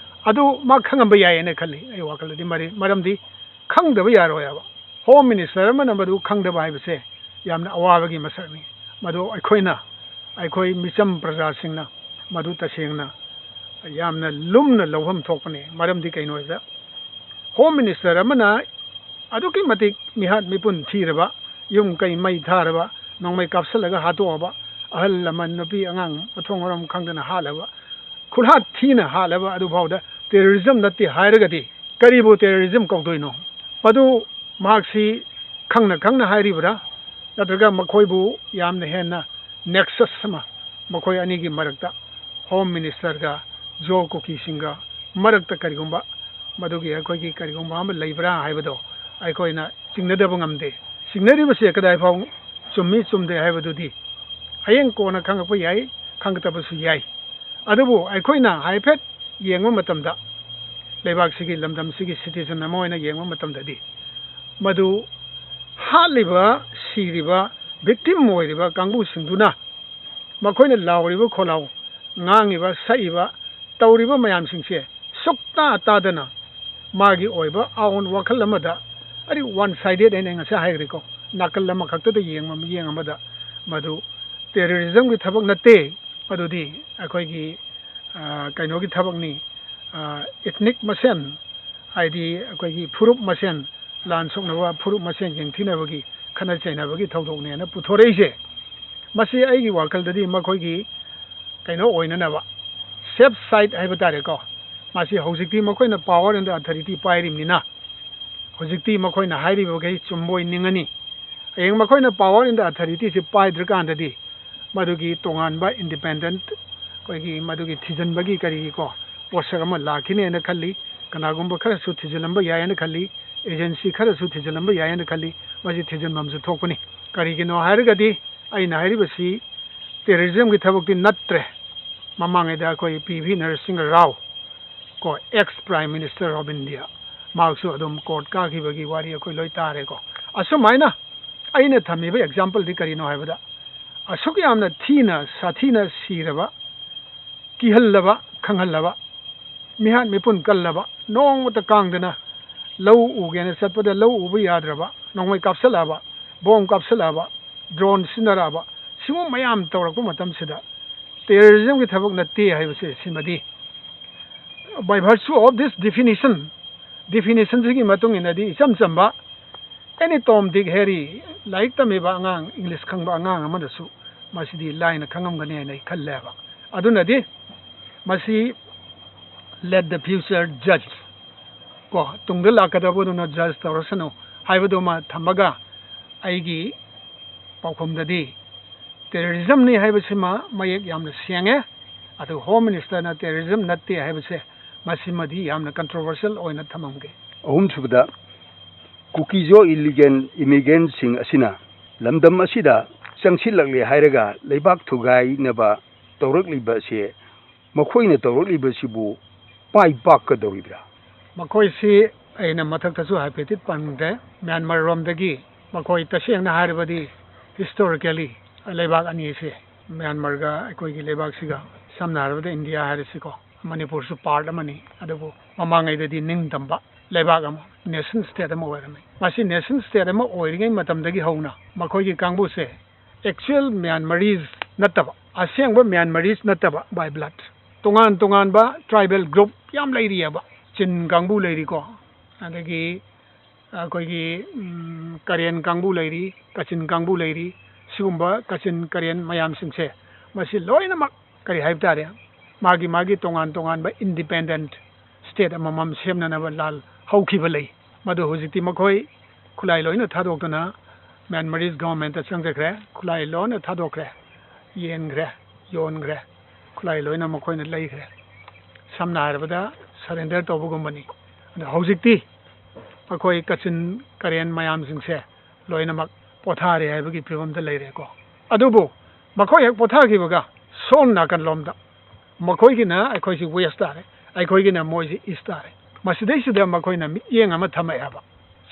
ꯑꯗꯨ ꯃꯥ ꯈꯪꯉꯝꯕ ꯌꯥꯏꯌꯦꯅ ꯈꯜꯂꯤ, ꯑꯩ ꯋꯥꯈꯜꯗꯗꯤ꯫ ꯃꯔꯤ-, ꯃꯔꯝꯗꯤ ꯈꯪꯗꯕ ꯌꯥꯔꯣꯏ ꯍꯥꯏꯕ꯫ Home Minister ꯑꯃꯅ ꯃꯗꯨ ꯈꯪꯗꯕ ꯍꯥꯏꯕꯁꯦ ꯌꯥꯝꯅ ꯑꯋꯥꯕꯒꯤ ꯃꯁꯛꯅꯤ꯫ ꯃꯗꯨ ꯑꯩꯈꯣꯏꯅ, ꯑꯩꯈꯣꯏ ꯃꯤꯆꯝ ꯄ꯭ꯔꯖꯥꯁꯤꯡꯅ ꯃꯗꯨ ꯇꯁꯦꯡꯅ ꯌꯥꯝꯅ ꯂꯨꯝꯅ ꯂꯧꯐꯝ ꯊꯣꯛꯄꯅꯤ꯫ ꯃꯔꯝꯗꯤ ꯀꯩꯅꯣ ꯍꯥꯏꯕꯗ, Home Minister ꯑꯃꯅ ꯑꯗꯨꯛꯀꯤ ꯃꯇꯤꯛ ꯃꯤꯍꯥꯠ ꯃꯤꯄꯨꯟ ꯊꯤꯔꯕ, ꯌꯨꯝ ꯀꯩ ꯃꯩ ꯊꯥꯔꯕ, ꯅꯣꯡꯃꯩ ꯀꯥꯞꯁꯤꯜꯂꯒ ꯍꯥꯠꯇꯣꯛꯑꯕ, ꯑꯍꯜ ꯂꯃꯟ, ꯅꯨꯄꯤ ꯑꯉꯥꯡ ꯃꯊꯣꯡ ꯃꯔꯝ ꯈꯪꯗꯅ ꯍꯥꯠꯂꯕ, ꯈꯨꯠꯍꯥꯠ ꯊꯤꯅ ꯍꯥꯠꯂꯕ, ꯑꯗꯨꯐꯥꯎꯗ terrorism ꯅꯠꯇꯦ ꯍꯥꯏꯔꯒꯗꯤ ꯀꯔꯤꯕꯨ terrorism ꯀꯧꯗꯣꯏꯅꯣ? ꯃꯗꯨ ꯃꯍꯥꯛꯁꯤ ꯈꯪꯅ ꯈꯪꯅ ꯍꯥꯏꯔꯤꯕ꯭ꯔꯥ? ꯅꯠꯇ꯭ꯔꯒ ꯃꯈꯣꯏꯕꯨ ꯌꯥꯝꯅ ꯍꯦꯟꯅ nexus ꯑꯃ ꯃꯈꯣꯏ ꯑꯅꯤꯒꯤ ꯃꯔꯛꯇ, Home Ministerꯒ ꯖꯣ ꯀꯨꯀꯤꯁꯤꯡꯒ ꯃꯔꯛꯇ ꯀꯔꯤꯒꯨꯝꯕ ꯃꯗꯨꯒꯤ ꯑꯩꯈꯣꯏꯒꯤ ꯀꯔꯤꯒꯨꯝꯕ ꯑꯃ ꯂꯩꯕ꯭ꯔꯥ ꯍꯥꯏꯕꯗꯣ ꯑꯩꯈꯣꯏꯅ ꯆꯤꯡꯅꯗꯕ ꯉꯝꯗꯦ꯫ ꯆꯤꯡꯅꯔꯤꯕꯁꯦ ꯀꯗꯥꯏ ꯐꯥꯎ ꯆꯨꯝꯃꯤ ꯆꯨꯝꯗꯦ ꯍꯥꯏꯕꯗꯨꯗꯤ ꯍꯌꯦꯡ ꯀꯣꯟꯅ ꯈꯪꯉꯛꯄ ꯌꯥꯏ, ꯈꯪꯉꯛꯇꯕꯁꯨ ꯌꯥꯏ꯫ ꯑꯗꯨꯕꯨ ꯑꯩꯈꯣꯏꯅ ꯍꯥꯏꯐꯦꯠ ꯌꯦꯡꯕ ꯃꯇꯝꯗ, ꯂꯩꯕꯥꯛꯁꯤꯒꯤ, ꯂꯝꯗꯝꯁꯤꯒꯤ citizen ꯑꯃ ꯑꯣꯏꯅ ꯌꯦꯡꯕ ꯃꯇꯝꯗꯗꯤ, ꯃꯗꯨ ꯍꯥꯠꯂꯤꯕ, ꯁꯤꯔꯤꯕ, victim ꯑꯣꯏꯔꯤꯕ ꯀꯥꯡꯕꯨꯁꯤꯡꯗꯨꯅ ꯃꯈꯣꯏꯅ ꯂꯥꯎꯔꯤꯕ ꯈꯣꯜꯂꯥꯎ, ꯉꯥꯡꯉꯤꯕ, ꯁꯛꯏꯕ, ꯇꯧꯔꯤꯕ ꯃꯌꯥꯝꯁꯤꯡꯁꯦ ꯁꯨꯛꯇꯥ ꯇꯥꯗꯅ ꯃꯥꯒꯤ ꯑꯣꯏꯕ ꯑꯥꯎꯟ ꯋꯥꯈꯜ ꯑꯃꯗ, ꯑꯗꯤ ꯋꯥꯟ ꯁꯥꯏꯗꯦꯠ ꯍꯥꯏꯅ ꯑꯩ ꯉꯁꯥꯏ ꯍꯥꯏꯈ꯭ꯔꯦꯀꯣ, ꯅꯥꯀꯜ ꯑꯃꯈꯛꯇꯗ ꯌꯦꯡꯕ ꯃꯤꯠꯌꯦꯡ ꯑꯃꯗ꯫ ꯃꯗꯨ ꯇꯦꯔꯣꯔꯤꯖꯝꯒꯤ ꯊꯕꯛ ꯅꯠꯇꯦ, ꯃꯗꯨꯗꯤ ꯑꯩꯈꯣꯏꯒꯤ, ꯑ, ꯀꯩꯅꯣꯒꯤ ꯊꯕꯛꯅꯤ, ꯑ, ꯏꯊꯅꯤꯛ ꯃꯁꯦꯟ, ꯍꯥꯏꯗꯤ ꯑꯩꯈꯣꯏꯒꯤ ꯐꯨꯔꯨꯞ ꯃꯁꯦꯟ ꯂꯥꯟ ꯁꯣꯛꯅꯕ, ꯐꯨꯔꯨꯞ ꯃꯁꯦꯟ ꯌꯦꯡꯊꯤꯅꯕꯒꯤ, ꯈꯠꯅ ꯆꯩꯅꯕꯒꯤ ꯊꯧꯗꯣꯛꯅꯦꯅ ꯄꯨꯊꯣꯔꯛꯏꯁꯦ꯫ ꯃꯁꯤ ꯑꯩꯒꯤ ꯋꯥꯈꯜꯗꯗꯤ ꯃꯈꯣꯏꯒꯤ ꯀꯩꯅꯣ ꯑꯣꯏꯅꯅꯕ, ꯁꯦꯐ ꯁꯥꯏꯠ ꯍꯥꯏꯕ ꯇꯥꯔꯦꯀꯣ, ꯃꯁꯤ ꯍꯧꯖꯤꯛꯇꯤ ꯃꯈꯣꯏꯅ power and authority ꯄꯥꯏꯔꯤꯕꯅꯤꯅ, ꯍꯧꯖꯤꯛꯇꯤ ꯃꯈꯣꯏꯅ ꯍꯥꯏꯔꯤꯕꯈꯩ ꯆꯨꯝꯕ ꯑꯣꯏ ꯅꯤꯡꯉꯅꯤ꯫ ꯍꯌꯦꯡ ꯃꯈꯣꯏꯅ power and authority ꯁꯤ ꯄꯥꯏꯗ꯭ꯔꯀꯥꯟꯗꯗꯤ ꯃꯗꯨꯒꯤ ꯇꯣꯉꯥꯟꯕ independent, ꯑꯩꯈꯣꯏꯒꯤ ꯃꯗꯨꯒꯤ ꯊꯤꯖꯤꯟꯕꯒꯤ ꯀꯔꯤꯒꯤꯀꯣ ꯄꯣꯠꯁꯛ ꯑꯃ ꯂꯥꯛꯈꯤꯅꯦꯅ ꯈꯜꯂꯤ꯫ ꯀꯅꯥꯒꯨꯝꯕ ꯈꯔꯁꯨ ꯊꯤꯖꯤꯜꯂꯝꯕ ꯌꯥꯏꯅ ꯈꯜꯂꯤ, agency ꯈꯔꯁꯨ ꯊꯤꯖꯤꯜꯂꯝꯕ ꯌꯥꯏꯅ ꯈꯜꯂꯤ꯫ ꯃꯁꯤ ꯊꯤꯖꯤꯟꯐꯝꯁꯨ ꯊꯣꯛꯄꯅꯤ꯫ ꯀꯔꯤꯒꯤꯅꯣ ꯍꯥꯏꯔꯒꯗꯤ ꯑꯩꯅ ꯍꯥꯏꯔꯤꯕꯁꯤ terrorism ꯒꯤ ꯊꯕꯛꯇꯤ ꯅꯠꯇ꯭ꯔꯦ꯫ ꯃꯃꯥꯡꯉꯩꯗ ꯑꯩꯈꯣꯏ ꯄꯤ ꯚꯤ ꯅꯔꯁꯤꯡꯍ ꯔꯥꯎ ꯀꯣ, ex Prime Minister of India, ꯃꯍꯥꯛꯁꯨ ꯑꯗꯨꯝ court ꯀꯥꯈꯤꯕꯒꯤ ꯋꯥꯔꯤ ꯑꯩꯈꯣꯏ ꯂꯣꯏ ꯇꯥꯔꯦꯀꯣ꯫ ꯑꯁꯨꯃꯥꯏꯅ ꯑꯩꯅ ꯊꯝꯃꯤꯕ example ꯗꯤ ꯀꯔꯤꯅꯣ ꯍꯥꯏꯕꯗ, ꯑꯁꯨꯛ ꯌꯥꯝꯅ ꯊꯤꯅ ꯁꯥꯊꯤꯅ ꯁꯤꯔꯕ, ꯀꯤꯍꯜꯂꯕ, ꯈꯪꯍꯜꯂꯕ, ꯃꯤꯍꯥꯠ ꯃꯤꯄꯨꯟ ꯀꯜꯂꯕ, ꯅꯣꯡꯃꯇ ꯀꯥꯡꯗꯅ ꯂꯧ ꯎꯒꯦꯅ ꯆꯠꯄꯗ ꯂꯧ ꯎꯕ ꯌꯥꯗ꯭ꯔꯕ, ꯅꯣꯡꯃꯩ ꯀꯥꯞꯁꯤꯜꯂꯛꯑꯕ, ꯕꯣꯝ ꯀꯥꯞꯁꯤꯜꯂꯛꯑꯕ, drone ꯁꯤꯖꯤꯟꯅꯔꯛꯑꯕ, ꯁꯤꯒꯨꯝꯕ ꯃꯌꯥꯝ ꯇꯧꯔꯛꯄ ꯃꯇꯝꯁꯤꯗ terrorism ꯒꯤ ꯊꯕꯛ ꯅꯠꯇꯦ ꯍꯥꯏꯕꯁꯦ ꯁꯤꯃꯗꯤ, by virtue of this definition, definition ꯁꯤꯒꯤ ꯃꯇꯨꯡ ꯏꯟꯅꯗꯤ ꯏꯆꯝ ꯆꯝꯕ any Tom, Dick, Harry, ꯂꯥꯏꯔꯤꯛ ꯇꯝꯃꯤꯕ ꯑꯉꯥꯡ, English ꯈꯪꯕ ꯑꯉꯥꯡ ꯑꯃꯅꯁꯨ ꯃꯁꯤꯗꯤ ꯂꯥꯏꯅ ꯈꯪꯉꯝꯒꯅꯤ ꯍꯥꯏꯅ ꯑꯩ ꯈꯜꯂꯦꯕ꯫ ꯑꯗꯨꯅꯗꯤ ꯃꯁꯤ let the future judge ꯀꯣ, ꯇꯨꯡꯗ ꯂꯥꯛꯀꯗꯕꯗꯨꯅ judge ꯇꯧꯔꯁꯅꯨ ꯍꯥꯏꯕꯗꯨꯃ ꯊꯝꯃꯒ, ꯑꯩꯒꯤ ꯄꯥꯎꯈꯨꯝꯗꯗꯤ terrorism ꯅꯤ ꯍꯥꯏꯕꯁꯤꯃ ꯃꯌꯦꯛ ꯌꯥꯝꯅ ꯁꯦꯡꯉꯦ꯫ ꯑꯗꯨ Home Minister ꯅ terrorism ꯅꯠꯇꯦ ꯍꯥꯏꯕꯁꯦ, ꯃꯁꯤꯃꯗꯤ ꯌꯥꯝꯅ controversial ꯑꯣꯏꯅ ꯊꯝꯃꯝꯒꯦ꯫ ꯑꯍꯨꯝꯁꯨꯕꯗ, ꯀꯨꯀꯤꯖꯣ illegal immigrant ꯁꯤꯡ ꯑꯁꯤꯅ ꯂꯝꯗꯝ ꯑꯁꯤꯗ ꯆꯪꯁꯤꯜꯂꯛꯂꯦ ꯍꯥꯏꯔꯒ ꯂꯩꯕꯥꯛ ꯊꯨꯒꯥꯏꯅꯕ ꯇꯧꯔꯛꯂꯤꯕ ꯑꯁꯤ, ꯃꯈꯣꯏꯅ ꯇꯧꯔꯛꯂꯤꯕꯁꯤꯕꯨ ꯄꯥꯏ ꯄꯥꯛꯀꯗꯧꯔꯤꯕ꯭ꯔꯥ? ꯃꯈꯣꯏꯁꯤ ꯑꯩꯅ ꯃꯊꯛꯇꯁꯨ ꯍꯥꯏꯐꯦꯠꯇꯤ ꯄꯟꯈ꯭ꯔꯦ꯫ ꯃ꯭ꯌꯥꯟꯃꯥꯔ ꯔꯣꯝꯗꯒꯤ ꯃꯈꯣꯏ, ꯇꯁꯦꯡꯅ ꯍꯥꯏꯔꯕꯗꯤ historically ꯂꯩꯕꯥꯛ ꯑꯅꯤꯁꯦ ꯃ꯭ꯌꯥꯟꯃꯥꯔꯒ ꯑꯩꯈꯣꯏꯒꯤ ꯂꯩꯕꯥꯛꯁꯤꯒ, ꯁꯝꯅ ꯍꯥꯏꯔꯕꯗ ꯏꯟꯗꯤꯌꯥ ꯍꯥꯏꯔꯁꯤꯀꯣ, ꯃꯅꯤꯄꯨꯔꯁꯨ ꯄꯥꯔꯠ ꯑꯃꯅꯤ꯫ ꯑꯗꯨꯕꯨ ꯃꯃꯥꯡꯉꯩꯗꯗꯤ ꯅꯤꯡꯇꯝꯕ ꯂꯩꯕꯥꯛ ꯑꯃ, ꯅꯦꯁꯟ ꯁ꯭ꯇꯦꯠ ꯑꯃ ꯑꯣꯏꯔꯝꯃꯤ꯫ ꯃꯁꯤ ꯅꯦꯁꯟ ꯁ꯭ꯇꯦꯠ ꯑꯃ ꯑꯣꯏꯔꯤꯉꯩ ꯃꯇꯝꯗꯒꯤ ꯍꯧꯅ ꯃꯈꯣꯏꯒꯤ ꯀꯥꯡꯕꯨꯁꯦ ꯑꯦꯛꯆꯨꯋꯦꯜ ꯃ꯭ꯌꯥꯟꯃꯥꯔꯤꯁ ꯅꯠꯇꯕ, ꯑꯁꯦꯡꯕ ꯃ꯭ꯌꯥꯟꯃꯥꯔꯤꯁ ꯅꯠꯇꯕ, ꯕꯥꯏ ꯕ꯭ꯂꯠ ꯇꯣꯉꯥꯟ ꯇꯣꯉꯥꯟꯕ ꯇ꯭ꯔꯥꯏꯕꯦꯜ ꯒ꯭ꯔꯨꯞ ꯌꯥꯝ ꯂꯩꯔꯤꯑꯕ꯫ ꯆꯤꯟ ꯀꯥꯡꯕꯨ ꯂꯩꯔꯤꯀꯣ, ꯑꯗꯒꯤ ꯑꯩꯈꯣꯏꯒꯤ ꯀꯔꯦꯟ ꯀꯥꯡꯕꯨ ꯂꯩꯔꯤ, ꯀꯆꯤꯟ ꯀꯥꯡꯕꯨ ꯂꯩꯔꯤ꯫ ꯁꯤꯒꯨꯝꯕ ꯀꯆꯤꯟ ꯀꯔꯦꯟ ꯃꯌꯥꯝꯁꯤꯡꯁꯦ, ꯃꯁꯤ ꯂꯣꯏꯅꯃꯛ ꯀꯔꯤ ꯍꯥꯏꯕ ꯇꯥꯔꯦ, ꯃꯥꯒꯤ ꯃꯥꯒꯤ ꯇꯣꯉꯥꯟ ꯇꯣꯉꯥꯟꯕ ꯏꯟꯗꯤꯄꯦꯟꯗꯦꯟꯠ ꯁ꯭ꯇꯦꯠ ꯑꯃꯃꯝ ꯁꯦꯝꯅꯅꯕ ꯂꯥꯜ ꯍꯧꯈꯤꯕ ꯂꯩ꯫ ꯃꯗꯨ ꯍꯧꯖꯤꯛꯇꯤ ꯃꯈꯣꯏ ꯈꯨꯠꯂꯥꯏ ꯂꯣꯏꯅ ꯊꯥꯗꯣꯛꯇꯨꯅ ꯃ꯭ꯌꯥꯟꯃꯥꯔꯤꯁ ꯒꯚꯔꯟꯃꯦꯟꯠꯇ ꯆꯪꯖꯈ꯭ꯔꯦ, ꯈꯨꯠꯂꯥꯏ ꯂꯣꯏꯅ ꯊꯥꯗꯣꯛꯈ꯭ꯔꯦ, ꯌꯦꯟꯈ꯭ꯔꯦ, ꯌꯣꯟꯈ꯭ꯔꯦ, ꯈꯨꯠꯂꯥꯏ ꯂꯣꯏꯅ ꯃꯈꯣꯏꯅ ꯂꯩꯈ꯭ꯔꯦ꯫ ꯁꯝꯅ ꯍꯥꯏꯔꯕꯗ ꯁꯔꯦꯟꯗꯔ ꯇꯧꯕꯒꯨꯝꯕꯅꯤ꯫ ꯑꯗꯣ ꯍꯧꯖꯤꯛꯇꯤ ꯑꯩꯈꯣꯏ ꯀꯆꯤꯟ ꯀꯔꯦꯟ ꯃꯌꯥꯝꯁꯤꯡꯁꯦ ꯂꯣꯏꯅꯃꯛ ꯄꯣꯊꯥꯔꯦ ꯍꯥꯏꯕꯒꯤ ꯐꯤꯕꯝꯗ ꯂꯩꯔꯦꯀꯣ꯫ ꯑꯗꯨꯕꯨ ꯃꯈꯣꯏ ꯍꯦꯛ ꯄꯣꯊꯥꯈꯤꯕꯒ ꯁꯣꯝ ꯅꯥꯀꯟꯂꯣꯝꯗ ꯃꯈꯣꯏꯒꯤꯅ ꯑꯩꯈꯣꯏꯁꯤ ꯋꯦꯁ ꯇꯥꯔꯦ, ꯑꯩꯈꯣꯏꯒꯤꯅ ꯃꯣꯏꯁꯤ ꯏꯁ ꯇꯥꯔꯦ꯫ ꯃꯁꯤꯗꯩꯁꯤꯗ ꯃꯈꯣꯏꯅ ꯃꯤꯠꯌꯦꯡ ꯑꯃ ꯊꯝꯃꯛꯑꯦ ꯍꯥꯏꯕ꯫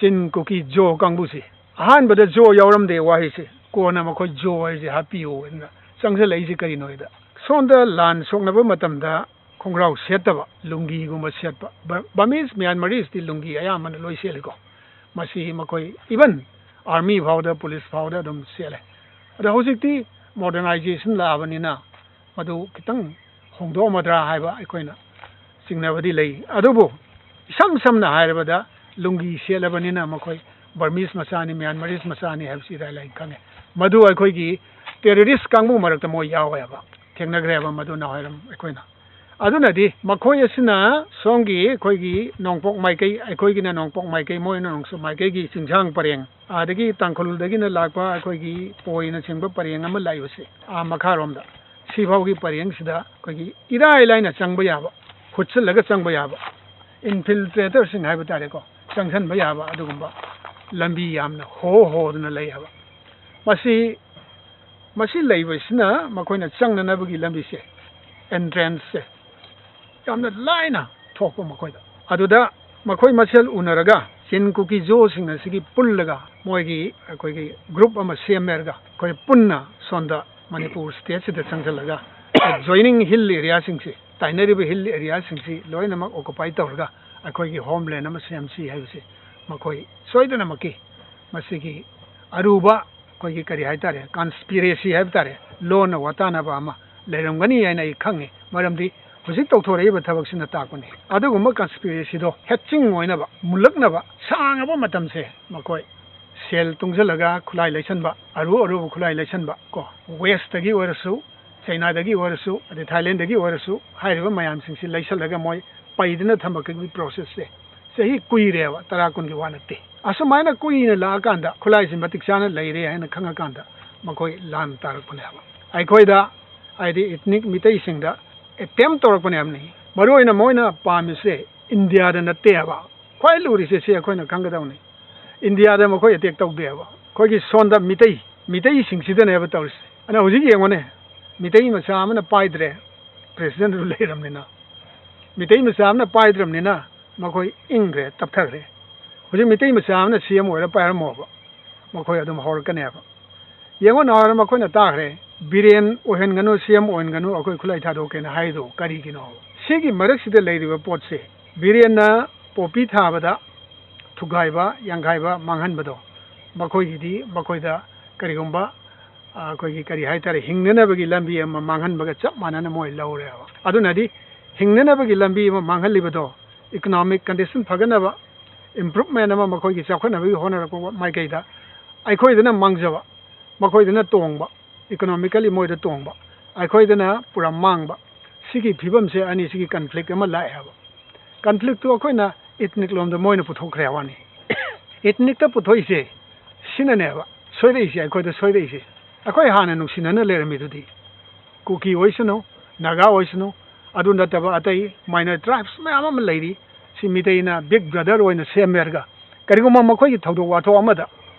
ꯆꯤꯟ ꯀꯨꯀꯤ ꯖꯣ ꯀꯥꯡꯕꯨꯁꯤ, ꯑꯍꯥꯟꯕꯗ ꯖꯣ ꯌꯥꯎꯔꯝꯗꯦ ꯋꯥꯍꯩꯁꯦ, ꯀꯣꯟꯅ ꯃꯈꯣꯏ ꯖꯣ ꯍꯥꯏꯁꯦ ꯍꯥꯞꯄꯤꯌꯨ ꯍꯥꯏꯅ ꯆꯪꯁꯤꯜꯂꯛꯏꯁꯦ ꯀꯔꯤꯅꯣ ꯍꯥꯏꯗ, ꯁꯣꯝꯗ ꯂꯥꯟ ꯁꯣꯛꯅꯕ ꯃꯇꯝꯗ ꯈꯣꯡꯒ꯭ꯔꯥꯎ ꯁꯦꯠꯇꯕ, ꯂꯨꯡꯒꯤꯒꯨꯝꯕ ꯁꯦꯠꯄ, ꯕꯔꯃꯤꯁ ꯃ꯭ꯌꯥꯟꯃꯥꯔꯤꯁꯇꯤ ꯂꯨꯡꯒꯤ ꯑꯌꯥꯝꯕꯅ ꯂꯣꯏ ꯁꯦꯠꯂꯤꯀꯣ꯫ ꯃꯁꯤ ꯃꯈꯣꯏ ꯏꯚꯟ ꯑꯥꯔꯃꯤ ꯐꯥꯎꯗ, ꯄꯨꯂꯤꯁ ꯐꯥꯎꯗ ꯑꯗꯨꯝ ꯁꯦꯠꯂꯦ꯫ ꯑꯗꯣ ꯍꯧꯖꯤꯛꯇꯤ ꯃꯣꯗꯔꯅꯥꯏꯖꯦꯁꯟ ꯂꯥꯛꯑꯕꯅꯤꯅ ꯃꯗꯨ ꯈꯤꯇꯪ ꯍꯣꯡꯗꯣꯛꯑꯝꯃꯗ꯭ꯔꯥ ꯍꯥꯏꯕ ꯑꯩꯈꯣꯏꯅ ꯆꯤꯡꯅꯕꯗꯤ ꯂꯩ꯫ ꯑꯗꯨꯕꯨ ꯏꯁꯝ ꯁꯝꯅ ꯍꯥꯏꯔꯕꯗ ꯂꯨꯡꯒꯤ ꯁꯦꯠꯂꯕꯅꯤꯅ ꯃꯈꯣꯏ ꯕꯔꯃꯤꯁ ꯃꯆꯥꯅꯤ, ꯃ꯭ꯌꯥꯟꯃꯥꯔꯤꯁ ꯃꯆꯥꯅꯤ ꯍꯥꯏꯕꯁꯤ ꯏꯔꯥꯏ ꯂꯥꯏꯅ ꯈꯪꯉꯦ꯫ ꯃꯗꯨ ꯑꯩꯈꯣꯏꯒꯤ ꯇꯦꯔꯣꯔꯤꯁ ꯀꯥꯡꯕꯨ ꯃꯔꯛꯇ ꯃꯣꯏ ꯌꯥꯎꯋꯦꯕ, ꯊꯦꯡꯅꯈ꯭ꯔꯦꯕ ꯃꯗꯨ ꯅꯍꯥꯟꯋꯥꯏꯔꯝ ꯑꯩꯈꯣꯏꯅ꯫ ꯑꯗꯨꯅꯗꯤ ꯃꯈꯣꯏ ꯑꯁꯤꯅ ꯁꯣꯝꯒꯤ ꯑꯩꯈꯣꯏꯒꯤ ꯅꯣꯡꯄꯣꯛ ꯃꯥꯏꯀꯩ, ꯑꯩꯈꯣꯏꯒꯤꯅ ꯅꯣꯡꯄꯣꯛ ꯃꯥꯏꯀꯩ, ꯃꯣꯏꯅ ꯅꯣꯡꯆꯨꯞ ꯃꯥꯏꯀꯩꯒꯤ ꯆꯤꯡꯁꯥꯡ ꯄꯔꯦꯡ, ꯑꯗꯒꯤ ꯇꯥꯡꯈꯨꯜꯗꯒꯤꯅ ꯂꯥꯛꯄ ꯑꯩꯈꯣꯏꯒꯤ ꯄꯣꯏꯅꯆꯤꯡꯕ ꯄꯔꯦꯡ ꯑꯃ ꯂꯥꯛꯏꯕꯁꯦ, ꯑꯥ ꯃꯈꯥꯔꯣꯝꯗ, ꯁꯤꯐꯥꯎꯒꯤ ꯄꯔꯦꯡꯁꯤꯗ ꯑꯩꯈꯣꯏꯒꯤ ꯏꯔꯥꯏ ꯂꯥꯏꯅ ꯆꯪꯕ ꯌꯥꯕ, ꯍꯨꯠꯆꯤꯜꯂꯒ ꯆꯪꯕ ꯌꯥꯕ, ꯏꯟꯐꯤꯜꯇ꯭ꯔꯦꯇꯔꯁꯤꯡ ꯍꯥꯏꯕ ꯇꯥꯔꯦꯀꯣ, ꯆꯪꯁꯤꯟꯕ ꯌꯥꯕ ꯑꯗꯨꯒꯨꯝꯕ ꯂꯝꯕꯤ ꯌꯥꯝꯅ ꯍꯣ ꯍꯣꯗꯨꯅ ꯂꯩ ꯍꯥꯏꯕ꯫ ꯃꯁꯤ, ꯃꯁꯤ ꯂꯩꯕꯁꯤꯅ ꯃꯈꯣꯏꯅ ꯆꯪꯅꯅꯕꯒꯤ ꯂꯝꯕꯤꯁꯦ, ꯑꯦꯟꯇ꯭ꯔꯦꯟꯁꯁꯦ ꯌꯥꯝꯅ ꯂꯥꯏꯅ ꯊꯣꯛꯄ ꯃꯈꯣꯏꯗ꯫ ꯑꯗꯨꯗ ꯃꯈꯣꯏ ꯃꯁꯦꯜ ꯎꯅꯔꯒ ꯆꯤꯟ ꯀꯨꯀꯤ ꯖꯣꯁꯤꯡ ꯑꯁꯤꯒꯤ ꯄꯨꯜꯂꯒ ꯃꯣꯏꯒꯤ ꯑꯩꯈꯣꯏꯒꯤ ꯒ꯭ꯔꯨꯞ ꯑꯃ ꯁꯦꯝꯃꯦꯔꯒ ꯑꯩꯈꯣꯏ ꯄꯨꯟꯅ ꯁꯣꯝꯗ ꯃꯅꯤꯄꯨꯔ ꯁ꯭ꯇꯦꯠꯁꯤꯗ ꯆꯪꯁꯤꯜꯂꯒ ꯑꯦꯗꯖꯣꯏꯅꯤꯡ ꯍꯤꯜ ꯑꯦꯔꯤꯌꯥꯁꯤꯡꯁꯤ, ꯇꯥꯏꯅꯔꯤꯕ ꯍꯤꯜ ꯑꯦꯔꯤꯌꯥꯁꯤꯡꯁꯤ ꯂꯣꯏꯅꯃꯛ ꯑꯣꯀꯨꯄꯥꯏ ꯇꯧꯔꯒ ꯑꯩꯈꯣꯏꯒꯤ ꯍꯣꯝꯂꯦꯟ ꯑꯃ ꯁꯦꯝꯁꯤ ꯍꯥꯏꯕꯁꯤ ꯃꯈꯣꯏ ꯁꯣꯏꯗꯅꯃꯛꯀꯤ ꯃꯁꯤꯒꯤ ꯑꯔꯨꯕ ꯑꯩꯈꯣꯏꯒꯤ ꯀꯔꯤ ꯍꯥꯏ ꯇꯥꯔꯦ, ꯀꯟꯁꯄꯤꯔꯦꯁꯤ ꯍꯥꯏꯕ ꯇꯥꯔꯦ, ꯂꯣꯟꯅ ꯋꯥꯇꯥꯅꯕ ꯑꯃ ꯂꯩꯔꯝꯒꯅꯤ ꯍꯥꯏꯅ ꯑꯩ ꯈꯪꯉꯤ꯫ ꯃꯔꯝꯗꯤ ꯍꯧꯖꯤꯛ ꯇꯧꯊꯣꯔꯛꯏꯕ ꯊꯕꯛꯁꯤꯅ ꯇꯥꯛꯄꯅꯤ꯫ ꯑꯗꯨꯒꯨꯝꯕ ꯀꯟꯁꯄꯤꯔꯦꯁꯤꯗꯣ ꯍꯦꯠꯆꯤꯡ ꯑꯣꯏꯅꯕ, ꯃꯨꯜꯂꯛꯅꯕ ꯁꯥꯡꯉꯕ ꯃꯇꯝꯁꯦ ꯃꯈꯣꯏ ꯁꯦꯜ ꯇꯨꯡꯁꯤꯜꯂꯒ ꯈꯨꯠꯂꯥꯏ ꯂꯩꯁꯟꯕ, ꯑꯔꯨ ꯑꯔꯨꯕ ꯈꯨꯠꯂꯥꯏ ꯂꯩꯁꯟꯕ ꯀꯣ, ꯋꯦꯁꯇꯒꯤ ꯑꯣꯏꯔꯁꯨ, ꯆꯩꯅꯥꯗꯒꯤ ꯑꯣꯏꯔꯁꯨ, ꯑꯗꯩ ꯊꯥꯏꯂꯦꯟꯗꯒꯤ ꯑꯣꯏꯔꯁꯨ, ꯍꯥꯏꯔꯤꯕ ꯃꯌꯥꯝꯁꯤꯡꯁꯤ ꯂꯩꯁꯜꯂꯒ ꯃꯣꯏ ꯄꯩꯗꯅ ꯊꯝꯕꯒꯤ ꯄ꯭ꯔꯣꯁꯦꯁꯁꯦ ꯆꯍꯤ ꯀꯨꯏꯔꯦꯕ, ꯇꯔꯥ ꯀꯨꯟꯒꯤ ꯋꯥ ꯅꯠꯇꯦ꯫ ꯑꯁꯨꯃꯥꯏꯅ ꯀꯨꯏꯅ ꯂꯥꯛꯑꯀꯥꯟꯗ ꯈꯨꯠꯂꯥꯏꯁꯤ ꯃꯇꯤꯛ ꯆꯥꯅ ꯂꯩꯔꯦ ꯍꯥꯏꯅ ꯈꯪꯉꯀꯥꯟꯗ ꯃꯈꯣꯏ ꯂꯥꯟ ꯇꯥꯔꯛꯄꯅꯦꯕ꯫ ꯑꯩꯈꯣꯏꯗ, ꯍꯥꯏꯗꯤ ꯏꯊꯅꯤꯛ ꯃꯤꯇꯩꯁꯤꯡꯗ ꯑꯦꯇꯦꯝ ꯇꯧꯔꯛꯄꯅꯦ ꯍꯥꯏꯕꯅꯤ꯫ ꯃꯔꯨ ꯑꯣꯏꯅ ꯃꯣꯏꯅ ꯄꯥꯝꯃꯤꯁꯦ ꯏꯟꯗꯤꯌꯥꯗ ꯅꯠꯇꯦꯕ꯫ ꯈ꯭ꯋꯥꯏ ꯂꯨꯔꯤꯁꯦ ꯁꯤ ꯑꯩꯈꯣꯏꯅ ꯈꯪꯒꯗꯕꯅꯤ꯫ ꯏꯟꯗꯤꯌꯥꯗ ꯃꯈꯣꯏ ꯑꯦꯇꯦꯛ ꯇꯧꯗꯦꯕ꯫ ꯑꯩꯈꯣꯏꯒꯤ ꯁꯣꯝꯗ ꯃꯤꯇꯩ, ꯃꯤꯇꯩꯁꯤꯡꯁꯤꯗꯅꯦꯕ ꯇꯧꯔꯤꯁꯦ꯫ ꯑꯗꯨꯅ ꯍꯧꯖꯤꯛ ꯌꯦꯡꯉꯨꯅꯦ, ꯃꯤꯇꯩ ꯃꯆꯥ ꯑꯃꯅ ꯄꯥꯏꯗ꯭ꯔꯦ, ꯄ꯭ꯔꯦꯁꯤꯗꯦꯟꯠ ꯔꯨꯜ ꯂꯩꯔꯕꯅꯤꯅ꯫ ꯃꯤꯇꯩ ꯃꯆꯥ ꯑꯃꯅ ꯄꯥꯏꯗ꯭ꯔꯕꯅꯤꯅ ꯃꯈꯣꯏ ꯏꯪꯈ꯭ꯔꯦ, ꯇꯞꯊꯈ꯭ꯔꯦ꯫ ꯍꯧꯖꯤꯛ ꯃꯤꯇꯩ ꯃꯆꯥ ꯑꯃꯅ ꯁꯤ ꯑꯦꯝ ꯑꯣꯏꯔ ꯄꯥꯏꯔꯝꯃꯣꯕ, ꯃꯈꯣꯏ ꯑꯗꯨꯝ ꯍꯧꯔꯛꯀꯅꯦꯕ꯫ ꯌꯦꯡꯉꯣ, ꯅꯍꯥꯟ ꯃꯈꯣꯏꯅ ꯇꯥꯈ꯭ꯔꯦ, ꯕꯤꯔꯦꯟ ꯑꯣꯏꯍꯟꯒꯅꯨ, ꯁꯤ ꯑꯦꯝ ꯑꯣꯏꯍꯟꯒꯅꯨ, ꯑꯩꯈꯣꯏ ꯈꯨꯠꯂꯥꯏ ꯊꯥꯗꯣꯛꯀꯦꯅ ꯍꯥꯏꯗꯣ ꯀꯔꯤꯒꯤꯅꯣ? ꯁꯤꯒꯤ ꯃꯔꯛꯁꯤꯗ ꯂꯩꯔꯤꯕ ꯄꯣꯠꯁꯦ, ꯕꯤꯔꯦꯟꯅ ꯄꯣꯄꯤ ꯊꯥꯕꯗ ꯊꯨꯒꯥꯏꯕ, ꯌꯥꯡꯈꯥꯏꯕ, ꯃꯥꯡꯍꯟꯕꯗꯣ, ꯃꯈꯣꯏꯒꯤꯗꯤ, ꯃꯈꯣꯏꯗ ꯀꯔꯤꯒꯨꯝꯕ, ꯑ, ꯑꯩꯈꯣꯏꯒꯤ ꯀꯔꯤ ꯍꯥꯏꯇꯥꯔꯦ, ꯍꯤꯡꯅꯅꯕꯒꯤ ꯂꯝꯕꯤ ꯑꯃ ꯃꯥꯡꯍꯟꯕꯒ ꯆꯞ ꯃꯥꯟꯅꯅ ꯃꯣꯏ ꯂꯧꯔꯦꯕ꯫ ꯑꯗꯨꯅꯗꯤ ꯍꯤꯡꯅꯅꯕꯒꯤ ꯂꯝꯕꯤ ꯑꯃ ꯃꯥꯡꯍꯜꯂꯤꯕꯗꯣ, ꯏꯀꯣꯅꯣꯃꯤꯛ ꯀꯟꯗꯤꯁꯟ ꯐꯒꯠꯅꯕ, ꯏꯝꯄ꯭ꯔꯨꯞꯃꯦꯟ ꯑꯃ ꯃꯈꯣꯏꯒꯤ ꯆꯥꯎꯈꯠꯅꯕꯒꯤ ꯍꯣꯠꯅꯔꯛꯄ ꯃꯥꯏꯀꯩꯗ ꯑꯩꯈꯣꯏꯗꯅ ꯃꯥꯡꯖꯕ, ꯃꯈꯣꯏꯗꯅ ꯇꯣꯡꯕ, ꯏꯀꯣꯅꯣꯃꯤꯀꯦꯜꯂꯤ ꯃꯣꯏꯗ ꯇꯣꯡꯕ, ꯑꯩꯈꯣꯏꯗꯅ ꯄꯨꯔꯥ ꯃꯥꯡꯕ, ꯁꯤꯒꯤ ꯐꯤꯕꯝꯁꯦ ꯑꯅꯤꯁꯤꯒꯤ ꯀꯟꯐ꯭ꯂꯤꯛ ꯑꯃ ꯂꯥꯛꯑꯦꯕ꯫ ꯀꯟꯐ꯭ꯂꯤꯛꯇꯨ ꯑꯩꯈꯣꯏꯅ ꯏꯊꯅꯤꯛ ꯂꯣꯝꯗ ꯃꯣꯏꯅ ꯄꯨꯊꯣꯛꯈ꯭ꯔꯦ ꯋꯥꯅꯤ꯫ ꯏꯊꯅꯤꯛꯇ ꯄꯨꯊꯣꯛꯏꯁꯦ ꯁꯤꯅꯅꯦꯕ ꯁꯣꯏꯔꯛꯏꯁꯦ, ꯑꯩꯈꯣꯏꯗ ꯁꯣꯏꯔꯛꯏꯁꯦ꯫ ꯑꯩꯈꯣꯏ ꯍꯥꯟꯅ ꯅꯨꯡꯁꯤꯅꯅ ꯂꯩꯔꯝꯃꯤꯗꯨꯗꯤ, ꯀꯨꯀꯤ ꯑꯣꯏꯁꯅꯨ, ꯅꯥꯒꯥ ꯑꯣꯏꯁꯅꯨ, ꯑꯗꯨ ꯅꯠꯇꯕ ꯑꯇꯩ ꯃꯥꯏꯅꯔ ꯇ꯭ꯔꯥꯏꯕꯁ ꯃꯌꯥꯝ ꯑꯃ ꯂꯩꯔꯤ꯫ ꯁꯤ ꯃꯤꯇꯩꯅ ꯕꯤꯛ ꯕ꯭ꯔꯗꯔ ꯑꯣꯏꯅ ꯁꯦꯝꯃꯦꯔꯒ ꯀꯔꯤꯒꯨꯝꯕ ꯃꯈꯣꯏꯒꯤ ꯊꯧꯗꯣꯛ ꯋꯥꯊꯣꯛ ꯑꯃꯗ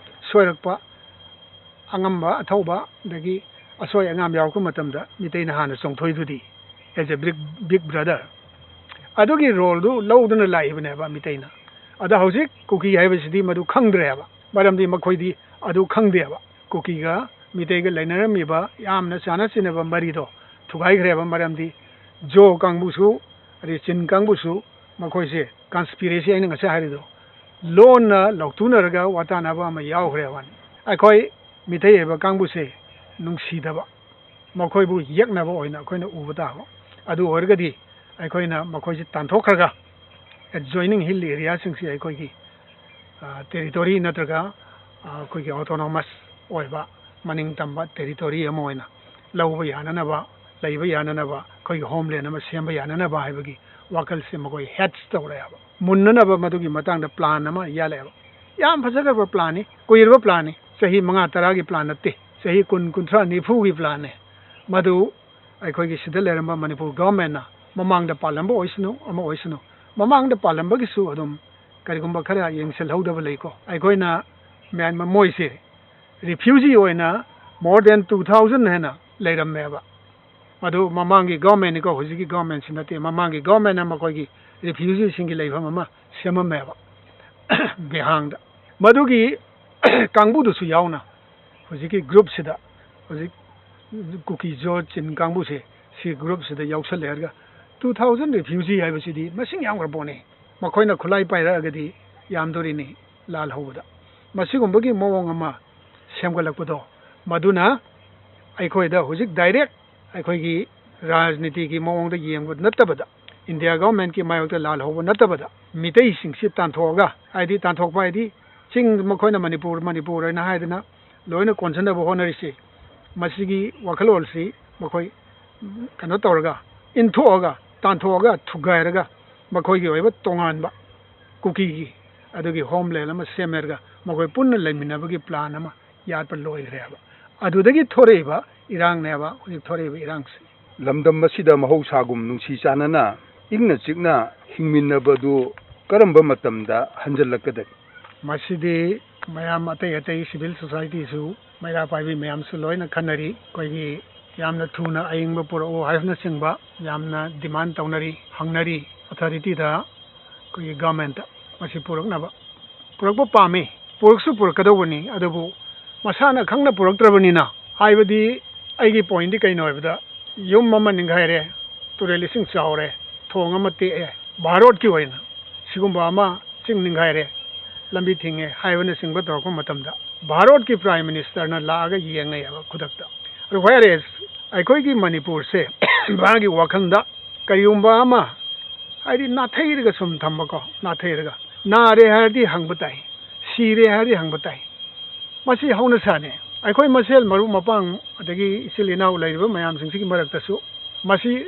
ꯁꯣꯏꯔꯛꯄ, ꯑꯉꯝꯕ ꯑꯊꯧꯕ, ꯑꯗꯒꯤ ꯑꯁꯣꯏ ꯑꯉꯥꯝ ꯌꯥꯎꯔꯛꯄ ꯃꯇꯝꯗ ꯃꯤꯇꯩꯅ ꯍꯥꯟꯅ ꯆꯣꯡꯊꯣꯏꯗꯨꯗꯤ, as a big, big brother꯫ ꯑꯗꯨꯒꯤ ꯔꯣꯜꯗꯨ ꯂꯧꯗꯨꯅ ꯂꯥꯛꯏꯕꯅꯦꯕ ꯃꯤꯇꯩꯅ꯫ ꯑꯗ ꯍꯧꯖꯤꯛ ꯀꯨꯀꯤ ꯍꯥꯏꯕꯁꯤꯗꯤ ꯃꯗꯨ ꯈꯪꯗ꯭ꯔꯦꯕ, ꯃꯔꯝꯗꯤ ꯃꯈꯣꯏꯗꯤ ꯑꯗꯨ ꯈꯪꯗꯦꯕ꯫ ꯀꯨꯀꯤꯒ ꯃꯤꯇꯩꯒ ꯂꯩꯅꯔꯝꯃꯤꯕ ꯌꯥꯝꯅ ꯆꯥꯟꯅ ꯆꯤꯟꯅꯕ ꯃꯔꯤꯗꯣ ꯊꯨꯒꯥꯏꯈ꯭ꯔꯦꯕ꯫ ꯃꯔꯝꯗꯤ ꯖꯣ ꯀꯥꯡꯕꯨꯁꯨ, ꯑꯗꯩ ꯆꯤꯟ ꯀꯥꯡꯕꯨꯁꯨ, ꯃꯈꯣꯏꯁꯦ ꯀꯟꯁꯄꯤꯔꯦꯁꯤ ꯑꯩꯅ ꯉꯁꯥꯏ ꯍꯥꯏꯔꯤꯗꯣ ꯂꯣꯟꯅ ꯂꯧꯊꯣꯛꯅꯔꯒ ꯋꯥꯇꯥꯅꯕ ꯑꯃ ꯌꯥꯎꯈ꯭ꯔꯦꯕ꯫ ꯑꯩꯈꯣꯏ ꯃꯤꯇꯩ ꯑꯣꯏꯕ ꯀꯥꯡꯕꯨꯁꯦ ꯅꯨꯡꯁꯤꯗꯕ, ꯃꯈꯣꯏꯕꯨ ꯌꯦꯛꯅꯕ ꯑꯣꯏꯅ ꯑꯩꯈꯣꯏꯅ ꯎꯕ ꯇꯥꯕ꯫ ꯑꯗꯨ ꯑꯣꯏꯔꯒꯗꯤ ꯑꯩꯈꯣꯏꯅ ꯃꯈꯣꯏꯁꯤ ꯇꯥꯟꯊꯣꯛꯈ꯭ꯔꯒ adjoining hill areaꯁꯤꯡꯁꯤ ꯑꯩꯈꯣꯏꯒꯤ ꯇꯦꯔꯤꯇꯣꯔꯤ ꯅꯠꯇ꯭ꯔꯒ ꯑꯩꯈꯣꯏꯒꯤ autonomous ꯑꯣꯏꯕ ꯃꯅꯤꯡ ꯇꯝꯕ ꯇꯦꯔꯤꯇꯣꯔꯤ ꯑꯃ ꯑꯣꯏꯅ ꯂꯧꯕ ꯌꯥꯅꯅꯕ, ꯂꯩꯕ ꯌꯥꯅꯅꯕ, ꯑꯩꯈꯣꯏꯒꯤ ꯍꯣꯝꯂꯦꯟ ꯑꯃ ꯁꯦꯝꯕ ꯌꯥꯅꯅꯕ ꯍꯥꯏꯕꯒꯤ ꯋꯥꯈꯜꯁꯦ ꯃꯈꯣꯏ ꯍꯦꯠꯁ ꯇꯧꯔꯛꯑꯦꯕ꯫ ꯃꯨꯟꯅꯅꯕ ꯃꯗꯨꯒꯤ ꯃꯇꯥꯡꯗ ꯄ꯭ꯂꯥꯟ ꯑꯃ ꯌꯥꯜꯂꯛꯑꯦꯕ꯫ ꯌꯥꯝ ꯐꯖꯈ꯭ꯔꯕ ꯄ꯭ꯂꯥꯟꯅꯤ, ꯀꯨꯏꯔꯕ ꯄ꯭ꯂꯥꯟꯅꯤ, ꯆꯍꯤ ꯃꯉꯥ ꯇꯔꯥꯒꯤ ꯄ꯭ꯂꯥꯟ ꯅꯠꯇꯦ, ꯆꯍꯤ ꯀꯨꯟ, ꯀꯨꯟꯊ꯭ꯔꯥ, ꯅꯤꯐꯨꯒꯤ ꯄ꯭ꯂꯥꯟꯅꯤ꯫ ꯃꯗꯨ ꯑꯩꯈꯣꯏꯒꯤ ꯁꯤꯗ ꯂꯩꯔꯝꯕ ꯃꯅꯤꯄꯨꯔ ꯒꯚꯔꯟꯃꯦꯟꯅ ꯃꯃꯥꯡꯗ ꯄꯥꯜꯂꯝꯕ ꯑꯣꯏꯁꯅꯨ, ꯑꯃ ꯑꯣꯏꯁꯅꯨ, ꯃꯃꯥꯡꯗ ꯄꯥꯜꯂꯝꯕꯒꯤꯁꯨ ꯑꯗꯨꯝ ꯀꯔꯤꯒꯨꯝꯕ ꯈꯔ ꯌꯦꯡꯁꯤꯜꯍꯧꯗꯕ ꯂꯩꯀꯣ꯫ ꯑꯩꯈꯣꯏꯅ ꯃꯌꯥꯝ ꯃꯣꯏꯁꯦ ꯔꯤꯐ꯭ꯌꯨꯖꯤ ꯑꯣꯏꯅ more than two thousand ꯍꯦꯟꯅ ꯂꯩꯔꯝꯃꯦꯕ꯫ ꯃꯗꯨ ꯃꯃꯥꯡꯒꯤ ꯒꯚꯔꯟꯃꯦꯟꯅꯤꯀꯣ, ꯍꯧꯖꯤꯛꯀꯤ ꯒꯚꯔꯟꯃꯦꯟꯁꯤ ꯅꯠꯇꯦ꯫ ꯃꯃꯥꯡꯒꯤ ꯒꯚꯔꯟꯃꯦꯟꯅ ꯃꯈꯣꯏꯒꯤ ꯔꯤꯐ꯭ꯌꯨꯖꯤꯁꯤꯡꯒꯤ ꯂꯩꯐꯝ ꯑꯃ ꯁꯦꯝꯃꯝꯃꯦꯕ ꯕꯤꯍꯥꯡꯗ꯫ ꯃꯗꯨꯒꯤ ꯀꯥꯡꯕꯨꯗꯨꯁꯨ ꯌꯥꯎꯅ ꯍꯧꯖꯤꯛꯀꯤ ꯒ꯭ꯔꯨꯞꯁꯤꯗ, ꯍꯧꯖꯤꯛ ꯀꯨꯀꯤ ꯖꯣ ꯆꯤꯟ ꯀꯥꯡꯕꯨꯁꯦ ꯁꯤ ꯒ꯭ꯔꯨꯞꯁꯤꯗ ꯌꯥꯎꯁꯜꯂꯦ ꯍꯥꯏꯔꯒ two thousand ꯔꯤꯐ꯭ꯌꯨꯖꯤ ꯍꯥꯏꯕꯁꯤꯗꯤ ꯃꯁꯤꯡ ꯌꯥꯝꯈ꯭ꯔ ꯄꯣꯠꯅꯤ꯫ ꯃꯈꯣꯏꯅ ꯈꯨꯠꯂꯥꯏ ꯄꯥꯏꯔꯛꯑꯒꯗꯤ ꯌꯥꯝꯗꯣꯔꯤꯅꯤ ꯂꯥꯜ ꯍꯧꯕꯗ꯫ ꯃꯁꯤꯒꯨꯝꯕꯒꯤ ꯃꯑꯣꯡ ꯑꯃ ꯁꯦꯝꯒꯠꯂꯛꯄꯗꯣ, ꯃꯗꯨꯅ ꯑꯩꯈꯣꯏꯗ ꯍꯧꯖꯤꯛ ꯗꯥꯏꯔꯦꯛ ꯑꯩꯈꯣꯏꯒꯤ ꯔꯥꯖꯅꯤꯇꯤꯒꯤ ꯃꯑꯣꯡꯗ ꯌꯦꯡꯕ ꯅꯠꯇꯕꯗ, ꯏꯟꯗꯤꯌꯥ ꯒꯚꯔꯟꯃꯦꯟꯀꯤ ꯃꯥꯌꯣꯛꯇ ꯂꯥꯜ ꯍꯧꯕ ꯅꯠꯇꯕꯗ, ꯃꯤꯇꯩꯁꯤꯡꯁꯤ ꯇꯥꯟꯊꯣꯛꯑꯒ, ꯍꯥꯏꯗꯤ ꯇꯥꯟꯊꯣꯛꯄ ꯍꯥꯏꯗꯤ ꯆꯤꯡ, ꯃꯈꯣꯏꯅ ꯃꯅꯤꯄꯨꯔ, ꯃꯅꯤꯄꯨꯔ ꯍꯥꯏꯅ ꯍꯥꯏꯗꯅ ꯂꯣꯏꯅ ꯀꯣꯟꯁꯤꯟꯅꯕ ꯍꯣꯠꯅꯔꯤꯁꯤ, ꯃꯁꯤꯒꯤ ꯋꯥꯈꯜꯂꯣꯟꯁꯤ ꯃꯈꯣꯏ ꯀꯩꯅꯣ ꯇꯧꯔꯒ, ꯏꯟꯊꯣꯛꯑꯒ, ꯇꯥꯟꯊꯣꯛꯑꯒ, ꯊꯨꯒꯥꯏꯔꯒ ꯃꯈꯣꯏꯒꯤ ꯑꯣꯏꯕ ꯇꯣꯉꯥꯟꯕ ꯀꯨꯀꯤꯒꯤ ꯑꯗꯨꯒꯤ ꯍꯣꯝꯂꯦꯟ ꯑꯃ ꯁꯦꯝꯃꯦꯔꯒ ꯃꯈꯣꯏ ꯄꯨꯟꯅ ꯂꯩꯃꯤꯟꯅꯕꯒꯤ ꯄ꯭ꯂꯥꯟ ꯑꯃ ꯌꯥꯠꯄ ꯂꯣꯏꯈ꯭ꯔꯦꯕ꯫ ꯑꯗꯨꯗꯒꯤ ꯊꯣꯔꯛꯏꯕ ꯏꯔꯥꯡꯅꯦꯕ ꯍꯧꯖꯤꯛ ꯊꯣꯔꯛꯏꯕ ꯏꯔꯥꯡꯁꯤ꯫ ꯂꯝꯗꯝ ꯑꯁꯤꯗ ꯃꯍꯧꯁꯥꯒꯨꯝ ꯅꯨꯡꯁꯤ ꯆꯥꯟꯅꯅ ꯏꯪꯅ ꯆꯤꯛꯅ ꯍꯤꯡꯃꯤꯟꯅꯕꯗꯨ ꯀꯔꯝꯕ ꯃꯇꯝꯗ ꯍꯟꯖꯤꯜꯂꯛꯀꯗꯒꯦ? ꯃꯁꯤꯗꯤ ꯃꯌꯥꯝ ꯑꯇꯩ ꯑꯇꯩ ꯁꯤꯚꯤꯜ ꯁꯣꯁꯥꯏꯇꯤꯁꯨ, ꯃꯩꯔꯥ ꯄꯥꯏꯕꯤ ꯃꯌꯥꯝꯁꯨ ꯂꯣꯏꯅ ꯈꯟꯅꯔꯤ꯫ ꯑꯩꯈꯣꯏꯒꯤ ꯌꯥꯝꯅ ꯊꯨꯅ ꯑꯌꯤꯡꯕ ꯄꯨꯔꯛꯎ ꯍꯥꯏꯕꯅꯆꯤꯡꯕ ꯌꯥꯝꯅ ꯗꯤꯃꯥꯟ ꯇꯧꯅꯔꯤ, ꯍꯪꯅꯔꯤ ꯑꯣꯊꯣꯔꯤꯇꯤꯗ, ꯑꯩꯈꯣꯏꯒꯤ ꯒꯚꯔꯟꯃꯦꯟꯠꯇ ꯃꯁꯤ ꯄꯨꯔꯛꯅꯕ꯫ ꯄꯨꯔꯛꯄ ꯄꯥꯝꯃꯤ, ꯄꯨꯔꯛꯁꯨ ꯄꯨꯔꯛꯀꯗꯧꯕꯅꯤ, ꯑꯗꯨꯕꯨ ꯃꯁꯥꯅ ꯈꯪꯅ ꯄꯨꯔꯛꯇ꯭ꯔꯕꯅꯤꯅ꯫ ꯍꯥꯏꯕꯗꯤ ꯑꯩꯒꯤ ꯄꯣꯏꯟꯗꯤ ꯀꯩꯅꯣ ꯍꯥꯏꯕꯗ, ꯌꯨꯝ ꯑꯃ ꯅꯤꯡꯈꯥꯏꯔꯦ, ꯇꯨꯔꯦꯜ ꯏꯁꯤꯡ ꯆꯥꯎꯔꯦ, ꯊꯣꯡ ꯑꯃ ꯇꯦꯛꯑꯦ, ꯚꯥꯔꯠꯀꯤ ꯑꯣꯏꯅ ꯁꯤꯒꯨꯝꯕ ꯑꯃ, ꯆꯤꯡ ꯅꯤꯡꯈꯥꯏꯔꯦ, ꯂꯝꯕꯤ ꯊꯤꯡꯉꯦ ꯍꯥꯏꯕꯅꯆꯤꯡꯕ ꯇꯧꯔꯛꯄ ꯃꯇꯝꯗ, ꯚꯥꯔꯠꯀꯤ ꯄ꯭ꯔꯥꯏꯝ ꯃꯤꯅꯤꯁꯇꯔꯅ ꯂꯥꯛꯑꯒ ꯌꯦꯡꯉꯦꯕ ꯈꯨꯗꯛꯇ꯫ ꯑꯗꯨ ꯍꯥꯏꯔꯦ, ꯑꯩꯈꯣꯏꯒꯤ ꯃꯅꯤꯄꯨꯔꯁꯦ ꯃꯥꯒꯤ ꯋꯥꯈꯜꯗ ꯀꯔꯤꯒꯨꯝꯕ ꯑꯃ, ꯍꯥꯏꯗꯤ ꯅꯥꯊꯩꯔꯒ ꯁꯨꯝ ꯊꯝꯕꯀꯣ, ꯅꯥꯊꯩꯔꯒ, ꯅꯥꯔꯦ ꯍꯥꯏꯔꯗꯤ ꯍꯪꯕ ꯇꯥꯏ, ꯁꯤꯔꯦ ꯍꯥꯏꯔꯗꯤ ꯍꯪꯕ ꯇꯥꯏ, ꯃꯁꯤ ꯍꯧꯅꯁꯥꯅꯤ꯫ ꯑꯩꯈꯣꯏ ꯃꯁꯦꯜ ꯃꯔꯨꯞ ꯃꯄꯥꯡ ꯑꯗꯒꯤ ꯏꯆꯤꯜ ꯏꯅꯥꯎ ꯂꯩꯔꯤꯕ ꯃꯌꯥꯝꯁꯤꯡꯁꯤꯒꯤ ꯃꯔꯛꯇꯁꯨ ꯃꯁꯤ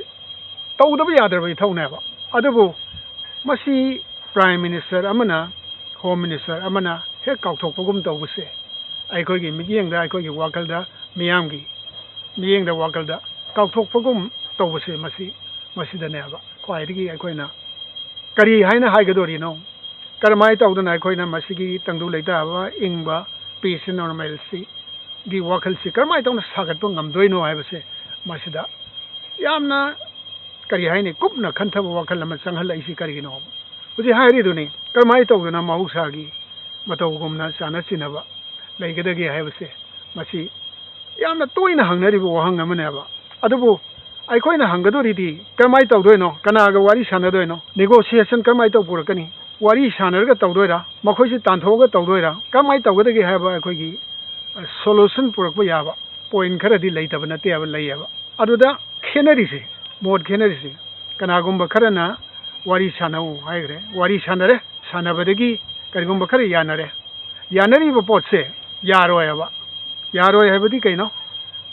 ꯇꯧꯗꯕ ꯌꯥꯗ꯭ꯔꯕ ꯏꯊꯧꯅꯦꯕ꯫ ꯑꯗꯨꯕꯨ ꯃꯁꯤ ꯄ꯭ꯔꯥꯏꯝ ꯃꯤꯅꯤꯁꯇꯔ ꯑꯃꯅ, ꯍꯣꯝ ꯃꯤꯅꯤꯁꯇꯔ ꯑꯃꯅ ꯍꯦꯛ ꯀꯥꯎꯊꯣꯛꯄꯒꯨꯝ ꯇꯧꯕꯁꯦ, ꯑꯩꯈꯣꯏꯒꯤ ꯃꯤꯠꯌꯦꯡꯗ, ꯑꯩꯈꯣꯏꯒꯤ ꯋꯥꯈꯜꯗ, ꯃꯤꯌꯥꯝꯒꯤ ꯃꯤꯠꯌꯦꯡꯗ, ꯋꯥꯈꯜꯗ ꯀꯥꯎꯊꯣꯛꯄꯒꯨꯝ ꯇꯧꯕꯁꯦ, ꯃꯁꯤ, ꯃꯁꯤꯗꯅꯦꯕ ꯈ꯭ꯋꯥꯏꯗꯒꯤ ꯑꯩꯈꯣꯏꯅ ꯀꯔꯤ ꯍꯥꯏꯅ ꯍꯥꯏꯒꯗꯣꯔꯤꯅꯣ? ꯀꯔꯝꯍꯥꯏꯅ ꯇꯧꯗꯅ ꯑꯩꯈꯣꯏꯅ ꯃꯁꯤꯒꯤ ꯇꯪꯗꯨ ꯂꯩꯇꯥꯕ, ꯏꯪꯕ, peace and normalcy ꯒꯤ ꯋꯥꯈꯜꯁꯤ ꯀꯔꯝꯍꯥꯏꯅ ꯇꯧꯅ ꯁꯥꯒꯠꯄ ꯉꯝꯗꯣꯏꯅꯣ ꯍꯥꯏꯕꯁꯦ, ꯃꯁꯤꯗ ꯌꯥꯝꯅ, ꯀꯔꯤ ꯍꯥꯏꯅꯤ, ꯀꯨꯞꯅ ꯈꯟꯊꯕ ꯋꯥꯈꯜ ꯑꯃ ꯆꯪꯍꯜꯂꯛꯏꯁꯤ ꯀꯔꯤꯒꯤꯅꯣ? ꯍꯧꯖꯤꯛ ꯍꯥꯏꯔꯤꯗꯨꯅꯤ, ꯀꯔꯝꯍꯥꯏꯅ ꯇꯧꯗꯅ ꯃꯍꯧꯁꯥꯒꯤ ꯃꯇꯧꯒꯨꯝꯅ ꯆꯥꯟꯅ ꯆꯤꯟꯅꯕ ꯂꯩꯒꯗꯒꯦ ꯍꯥꯏꯕꯁꯦ, ꯃꯁꯤ ꯌꯥꯝꯅ ꯇꯣꯏꯅ ꯍꯪꯅꯔꯤꯕ ꯋꯥꯍꯪ ꯑꯃꯅꯦꯕ꯫ ꯑꯗꯨꯕꯨ ꯑꯩꯈꯣꯏꯅ ꯍꯪꯒꯗꯣꯔꯤꯗꯤ, ꯀꯔꯝꯍꯥꯏꯅ ꯇꯧꯗꯣꯏꯅꯣ? ꯀꯅꯥꯒ ꯋꯥꯔꯤ ꯁꯥꯟꯅꯗꯣꯏꯅꯣ? Negotiation ꯀꯔꯝꯍꯥꯏꯅ ꯇꯧ ꯄꯨꯔꯛꯀꯅꯤ? ꯋꯥꯔꯤ ꯁꯥꯟꯅꯔꯒ ꯇꯧꯗꯣꯏꯔꯥ? ꯃꯈꯣꯏꯁꯤ ꯇꯥꯟꯊꯣꯛꯑꯒ ꯇꯧꯗꯣꯏꯔꯥ? ꯀꯔꯝꯍꯥꯏꯅ ꯇꯧꯒꯗꯒꯦ ꯍꯥꯏꯕ ꯑꯩꯈꯣꯏꯒꯤ, ꯑ, solution ꯄꯨꯔꯛꯄ ꯌꯥꯕ ꯄꯣꯏꯟ ꯈꯔꯗꯤ ꯂꯩꯇꯕ ꯅꯠꯇꯦ ꯍꯥꯏꯕ, ꯂꯩꯌꯦꯕ꯫ ꯑꯗꯨꯗ ꯈꯦꯠꯅꯔꯤꯁꯦ, ꯃꯣꯠ ꯈꯦꯠꯅꯔꯤꯁꯦ, ꯀꯅꯥꯒꯨꯝꯕ ꯈꯔꯅ ꯋꯥꯔꯤ ꯁꯥꯟꯅꯧ ꯍꯥꯏꯈ꯭ꯔꯦ, ꯋꯥꯔꯤ ꯁꯥꯟꯅꯔꯦ, ꯁꯥꯟꯅꯕꯗꯒꯤ ꯀꯔꯤꯒꯨꯝꯕ ꯈꯔ ꯌꯥꯅꯔꯦ, ꯌꯥꯅꯔꯤꯕ ꯄꯣꯠꯁꯦ ꯌꯥꯔꯣꯏ ꯍꯥꯏꯕ꯫ ꯌꯥꯔꯣꯏ ꯍꯥꯏꯕꯗꯤ ꯀꯩꯅꯣ?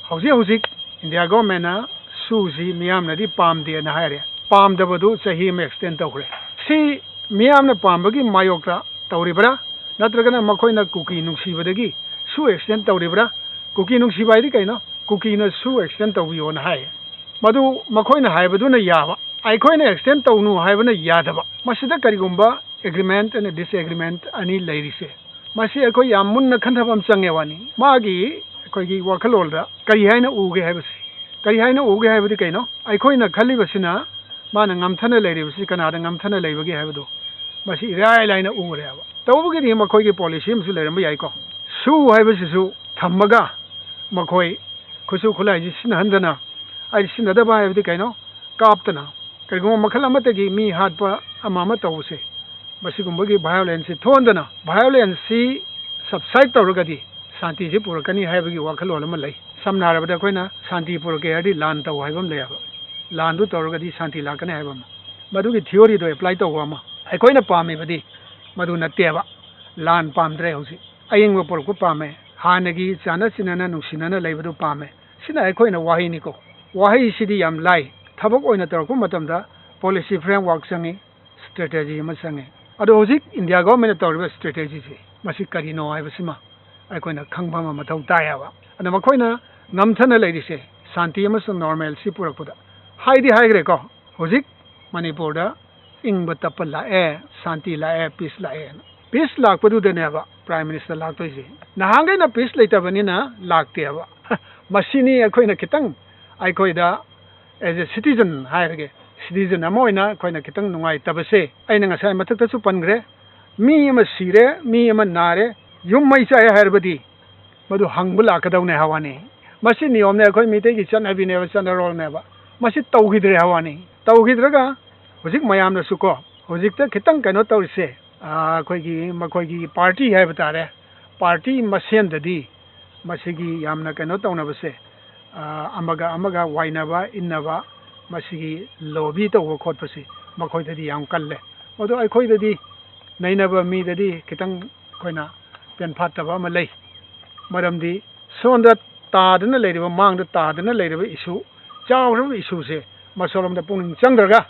ꯍꯧꯖꯤꯛ ꯍꯧꯖꯤꯛ ꯏꯟꯗꯤꯌꯥ ꯒꯣꯔꯃꯦꯟꯅ ꯁꯨꯁꯤ ꯃꯤꯌꯥꯝꯅꯗꯤ ꯄꯥꯝꯗꯦꯅ ꯍꯥꯏꯔꯦ, ꯄꯥꯝꯗꯕꯗꯨ ꯆꯍꯤ ꯑꯃ extend ꯇꯧꯈ꯭ꯔꯦ꯫ ꯁꯤ ꯃꯤꯌꯥꯝꯅ ꯄꯥꯝꯕꯒꯤ ꯃꯥꯌꯣꯛꯇ ꯇꯧꯔꯤꯕ꯭ꯔꯥ, ꯅꯠꯇ꯭ꯔꯒꯅ ꯃꯈꯣꯏꯅ ꯀꯨꯀꯤ ꯅꯨꯡꯁꯤꯕꯗꯒꯤ ꯁꯨ extend ꯇꯧꯔꯤꯕ꯭ꯔꯥ? ꯀꯨꯀꯤ ꯅꯨꯡꯁꯤꯕ ꯍꯥꯏꯗꯤ ꯀꯩꯅꯣ? ꯀꯨꯀꯤꯅ ꯁꯨ extend ꯇꯧꯕꯤꯌꯣꯅ ꯍꯥꯏ, ꯃꯗꯨ ꯃꯈꯣꯏꯅ ꯍꯥꯏꯕꯗꯨꯅ ꯌꯥꯕ, ꯑꯩꯈꯣꯏꯅ extend ꯇꯧꯅꯨ ꯍꯥꯏꯕꯅ ꯌꯥꯗꯕ꯫ ꯃꯁꯤꯗ ꯀꯔꯤꯒꯨꯝꯕ agreement and disagreement ꯑꯅꯤ ꯂꯩꯔꯤꯁꯦ, ꯃꯁꯤ ꯑꯩꯈꯣꯏ ꯌꯥꯝ ꯃꯨꯟꯅ ꯈꯟꯊꯕ ꯑꯃ ꯆꯪꯉꯦ ꯋꯥꯅꯤ꯫ ꯃꯥꯒꯤ, ꯑꯩꯈꯣꯏꯒꯤ ꯋꯥꯈꯜꯂꯣꯟꯗ ꯀꯔꯤ ꯍꯥꯏꯅ ꯎꯒꯦ ꯍꯥꯏꯕꯁꯤ, ꯀꯔꯤ ꯍꯥꯏꯅ ꯎꯒꯦ ꯍꯥꯏꯕꯗꯤ ꯀꯩꯅꯣ? ꯑꯩꯈꯣꯏꯅ ꯈꯜꯂꯤꯕꯁꯤꯅ ꯃꯥꯅ ꯉꯝꯊꯅ ꯂꯩꯔꯤꯕꯁꯤ ꯀꯅꯥꯗ ꯉꯝꯊꯅ ꯂꯩꯕꯒꯦ ꯍꯥꯏꯕꯗꯣ ꯃꯁꯤ ꯏꯔꯥꯏ ꯂꯥꯏꯅ ꯎꯔꯦꯕ꯫ ꯇꯧꯕꯒꯤꯗꯤ ꯃꯈꯣꯏꯒꯤ ꯄꯣꯂꯤꯁꯤ ꯑꯃꯁꯨ ꯂꯩꯔꯝꯕ ꯌꯥꯏꯀꯣ, ꯁꯨ ꯍꯥꯏꯕꯁꯤꯁꯨ ꯊꯝꯃꯒ ꯃꯈꯣꯏ ꯈꯨꯠꯁꯨ ꯈꯨꯠꯂꯥꯏꯁꯤ ꯁꯤꯖꯤꯟꯅꯍꯟꯗꯅ, ꯍꯥꯏꯗꯤ ꯁꯤꯖꯤꯟꯅꯗꯕ ꯍꯥꯏꯕꯗꯤ ꯀꯩꯅꯣ, ꯀꯥꯞꯇꯅ, ꯀꯔꯤꯒꯨꯝꯕ ꯃꯈꯜ ꯑꯃꯠꯇꯒꯤ ꯃꯤ ꯍꯥꯠꯄ ꯑꯃ ꯑꯃ ꯇꯧꯕꯁꯦ, ꯃꯁꯤꯒꯨꯝꯕꯒꯤ violence ꯁꯤ ꯊꯣꯛꯍꯟꯗꯅ, violence ꯁꯤ subside ꯇꯧꯔꯒꯗꯤ ꯁꯥꯟꯇꯤꯁꯤ ꯄꯨꯔꯛꯀꯅꯤ ꯍꯥꯏꯕꯒꯤ ꯋꯥꯈꯜꯂꯣꯟ ꯑꯃ ꯂꯩ꯫ ꯁꯝꯅ ꯍꯥꯏꯔꯕꯗ ꯑꯩꯈꯣꯏꯅ ꯁꯥꯟꯇꯤ ꯄꯨꯔꯛꯀꯦ ꯍꯥꯏꯔꯗꯤ ꯂꯥꯟ ꯇꯧ ꯍꯥꯏꯕ ꯑꯃ ꯂꯩꯌꯦꯕ꯫ ꯂꯥꯟꯗꯨ ꯇꯧꯔꯒꯗꯤ ꯁꯥꯟꯇꯤ ꯂꯥꯛꯀꯅꯤ ꯍꯥꯏꯕ ꯑꯃ꯫ ꯃꯗꯨꯒꯤ theory ꯗꯣ apply ꯇꯧꯕ ꯑꯃ꯫ ꯑꯩꯈꯣꯏꯅ ꯄꯥꯝꯃꯤꯕꯗꯤ ꯃꯗꯨ ꯅꯠꯇꯦꯕ꯫ ꯂꯥꯟ ꯄꯥꯝꯗ꯭ꯔꯦ ꯍꯧꯖꯤꯛ꯫ ꯑꯌꯤꯡꯕ ꯄꯨꯔꯛꯄ ꯄꯥꯝꯃꯦ꯫ ꯍꯥꯟꯅꯒꯤ ꯆꯥꯟꯅ ꯆꯤꯟꯅꯅ ꯅꯨꯡꯁꯤꯅꯅ ꯂꯩꯕꯗꯨ ꯄꯥꯝꯃꯦ꯫ ꯁꯤꯅ ꯑꯩꯈꯣꯏꯅ ꯋꯥꯍꯩꯅꯤꯀꯣ꯫ ꯋꯥꯍꯩꯁꯤꯗꯤ ꯌꯥꯝ ꯂꯥꯏ꯫ ꯊꯕꯛ ꯑꯣꯏꯅ ꯇꯧꯔꯛꯄ ꯃꯇꯝꯗ policy framework ꯆꯪꯉꯤ, strategy ꯑꯃ ꯆꯪꯉꯤ꯫ ꯑꯗꯣ ꯍꯧꯖꯤꯛ India government ꯅ ꯇꯧꯔꯤꯕ strategy ꯁꯤ ꯃꯁꯤ ꯀꯔꯤꯅꯣ ꯍꯥꯏꯕꯁꯤꯃ ꯑꯩꯈꯣꯏꯅ ꯈꯪꯕ ꯑꯃ ꯃꯊꯧ ꯇꯥꯏ ꯍꯥꯏꯕ꯫ ꯑꯗꯣ ꯃꯈꯣꯏꯅ ꯉꯝꯊꯅ ꯂꯩꯔꯤꯁꯦ ꯁꯥꯟꯇꯤ ꯑꯃꯁꯨꯡ normalcy ꯄꯨꯔꯛꯄꯗ꯫ ꯍꯥꯏꯗꯤ ꯍꯥꯏꯈ꯭ꯔꯦꯀꯣ, ꯍꯧꯖꯤꯛ ꯃꯅꯤꯄꯨꯔꯗ ꯏꯪꯕ ꯇꯞꯄ ꯂꯥꯛꯑꯦ, ꯁꯥꯟꯇꯤ ꯂꯥꯛꯑꯦ, peace ꯂꯥꯛꯑꯦꯅ꯫ Peace ꯂꯥꯛꯄꯗꯨꯗꯅꯦꯕ Prime Minister ꯂꯥꯛꯇꯣꯏꯁꯦ꯫ ꯅꯍꯥꯟꯈꯩꯅ peace ꯂꯩꯇꯕꯅꯤꯅ ꯂꯥꯛꯇꯦꯕ꯫ ꯃꯁꯤꯅꯤ ꯑꯩꯈꯣꯏꯅ ꯈꯤꯇꯪ, ꯑꯩꯈꯣꯏꯗ as a citizen ꯍꯥꯏꯔꯒꯦ, citizen ꯑꯃ ꯑꯣꯏꯅ ꯑꯩꯈꯣꯏꯅ ꯈꯤꯇꯪ ꯅꯨꯡꯉꯥꯏꯇꯕꯁꯦ, ꯑꯩꯅ ꯉꯁꯥꯏ ꯃꯊꯛꯇꯁꯨ ꯄꯟꯈ꯭ꯔꯦ, ꯃꯤ ꯑꯃ ꯁꯤꯔꯦ, ꯃꯤ ꯑꯃ ꯅꯥꯔꯦ, ꯌꯨꯝ ꯃꯩ ꯆꯥꯛꯑꯦ ꯍꯥꯏꯔꯕꯗꯤ ꯃꯗꯨ ꯍꯪꯕ ꯂꯥꯛꯀꯗꯧꯅꯦ ꯍꯥꯏ ꯋꯥꯅꯤ꯫ ꯃꯁꯤ ꯅꯤꯌꯣꯝꯅꯦ, ꯑꯩꯈꯣꯏ ꯃꯤꯇꯩꯒꯤ ꯆꯠꯅꯕꯤꯅꯦꯕ, ꯆꯠꯅꯔꯣꯜꯅꯦꯕ꯫ ꯃꯁꯤ ꯇꯧꯈꯤꯗ꯭ꯔꯦ ꯍꯥꯏ ꯋꯥꯅꯤ꯫ ꯇꯧꯈꯤꯗ꯭ꯔꯒ ꯍꯧꯖꯤꯛ ꯃꯌꯥꯝꯅꯁꯨ ꯀꯣ, ꯍꯧꯖꯤꯛꯇ ꯈꯤꯇꯪ ꯀꯩꯅꯣ ꯇꯧꯔꯤꯁꯦ, ꯑꯥ, ꯑꯩꯈꯣꯏꯒꯤ, ꯃꯈꯣꯏꯒꯤ party ꯍꯥꯏꯕ ꯇꯥꯔꯦ, party ꯃꯁꯦꯟꯗꯗꯤ ꯃꯁꯤꯒꯤ ꯌꯥꯝꯅ ꯀꯩꯅꯣ ꯇꯧꯅꯕꯁꯦ, ꯑꯥ, ꯑꯃꯒ ꯑꯃꯒ ꯋꯥꯏꯅꯕ, ꯏꯟꯅꯕ, ꯃꯁꯤꯒꯤ lobby ꯇꯧꯕ ꯈꯣꯠꯄꯁꯤ ꯃꯈꯣꯏꯗꯗꯤ ꯌꯥꯝ ꯀꯜꯂꯦ꯫ ꯃꯗꯨ ꯑꯩꯈꯣꯏꯗꯗꯤ, ꯅꯩꯅꯕ ꯃꯤꯗꯗꯤ ꯈꯤꯇꯪ ꯑꯩꯈꯣꯏꯅ ꯄꯦꯟꯐꯥꯠꯇꯕ ꯑꯃ ꯂꯩ꯫ ꯃꯔꯝꯗꯤ ꯁꯣꯝꯗ ꯇꯥꯗꯅ ꯂꯩꯔꯤꯕ, ꯃꯥꯡꯗ ꯇꯥꯗꯅ ꯂꯩꯔꯤꯕ issue, ꯆꯥꯎꯈ꯭ꯔꯕ issue ꯁꯦ ꯃꯁꯣꯝꯂꯣꯝꯗ ꯄꯨꯛꯅꯤꯡ ꯆꯪꯗ꯭ꯔꯒ,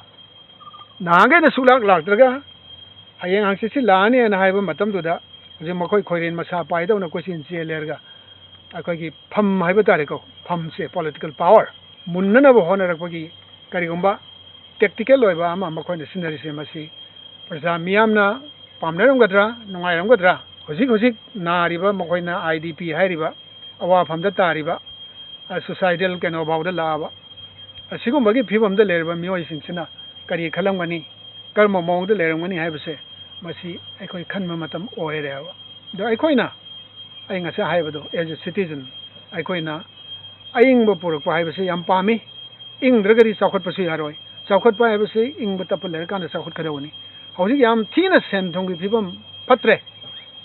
ꯅꯍꯥꯟꯈꯩꯅ ꯁꯨꯛꯂꯥꯛ ꯂꯥꯛꯇ꯭ꯔꯒ ꯍꯌꯦꯡ ꯍꯪꯆꯤꯠꯁꯤ ꯂꯥꯛꯑꯅꯤꯅ ꯍꯥꯏꯕ ꯃꯇꯝꯗꯨꯗ ꯍꯧꯖꯤꯛ ꯃꯈꯣꯏ ꯈꯣꯏꯔꯦꯟ ꯃꯁꯥ ꯄꯥꯏꯗꯧꯅ ꯀꯣꯏꯆꯦꯟ ꯆꯦꯜꯂꯦꯔꯒ ꯑꯩꯈꯣꯏꯒꯤ ꯐꯝ ꯍꯥꯏꯕ ꯇꯥꯔꯦꯀꯣ, ꯐꯝꯁꯦ, political power ꯃꯨꯟꯅꯅꯕ ꯍꯣꯠꯅꯔꯛꯄꯒꯤ ꯀꯔꯤꯒꯨꯝꯕ tactical ꯑꯣꯏꯕ ꯑꯃ ꯃꯈꯣꯏꯅ ꯁꯤꯖꯤꯟꯅꯔꯤꯁꯦ, ꯃꯁꯤ ꯄ꯭ꯔꯖꯥ ꯃꯤꯌꯥꯝꯅ ꯄꯥꯝꯅꯔꯝꯒꯗ꯭ꯔꯥ, ꯅꯨꯡꯉꯥꯏꯔꯝꯒꯗ꯭ꯔꯥ? ꯍꯧꯖꯤꯛ ꯍꯧꯖꯤꯛ ꯅꯥꯔꯤꯕ ꯃꯈꯣꯏꯅ IDP ꯍꯥꯏꯔꯤꯕ ꯑꯋꯥꯐꯝꯗ ꯇꯥꯔꯤꯕ, ꯑ, suicidal ꯀꯩꯅꯣ ꯐꯥꯎꯗ ꯂꯥꯛꯑꯕ, ꯑꯁꯤꯒꯨꯝꯕꯒꯤ ꯐꯤꯕꯝꯗ ꯂꯩꯔꯕ ꯃꯤꯑꯣꯏꯁꯤꯡꯁꯤꯅ ꯀꯔꯤ ꯈꯜꯂꯝꯒꯅꯤ, ꯀꯔꯝꯕ ꯃꯑꯣꯡꯗ ꯂꯩꯔꯝꯒꯅꯤ ꯍꯥꯏꯕꯁꯦ ꯃꯁꯤ ꯑꯩꯈꯣꯏ ꯈꯟꯕ ꯃꯇꯝ ꯑꯣꯏꯔꯦꯕ꯫ ꯑꯗꯣ ꯑꯩꯈꯣꯏꯅ ꯑꯩ ꯉꯁꯥꯏ ꯍꯥꯏꯕꯗꯣ, as a citizen, ꯑꯩꯈꯣꯏꯅ ꯑꯏꯪꯕ ꯄꯨꯔꯛꯄ ꯍꯥꯏꯕꯁꯤ ꯌꯥꯝ ꯄꯥꯝꯃꯤ꯫ ꯏꯪꯗ꯭ꯔꯒꯗꯤ ꯆꯥꯎꯈꯠꯄꯁꯨ ꯌꯥꯔꯣꯏ꯫ ꯆꯥꯎꯈꯠꯄ ꯍꯥꯏꯕꯁꯤ ꯏꯪꯕ ꯇꯞꯄ ꯂꯩꯔꯀꯥꯟꯗ ꯆꯥꯎꯈꯠꯀꯗꯧꯕꯅꯤ꯫ ꯍꯧꯖꯤꯛ ꯌꯥꯝ ꯊꯤꯅ ꯁꯦꯟ ꯊꯨꯝꯒꯤ ꯐꯤꯕꯝ ꯐꯠꯇ꯭ꯔꯦ꯫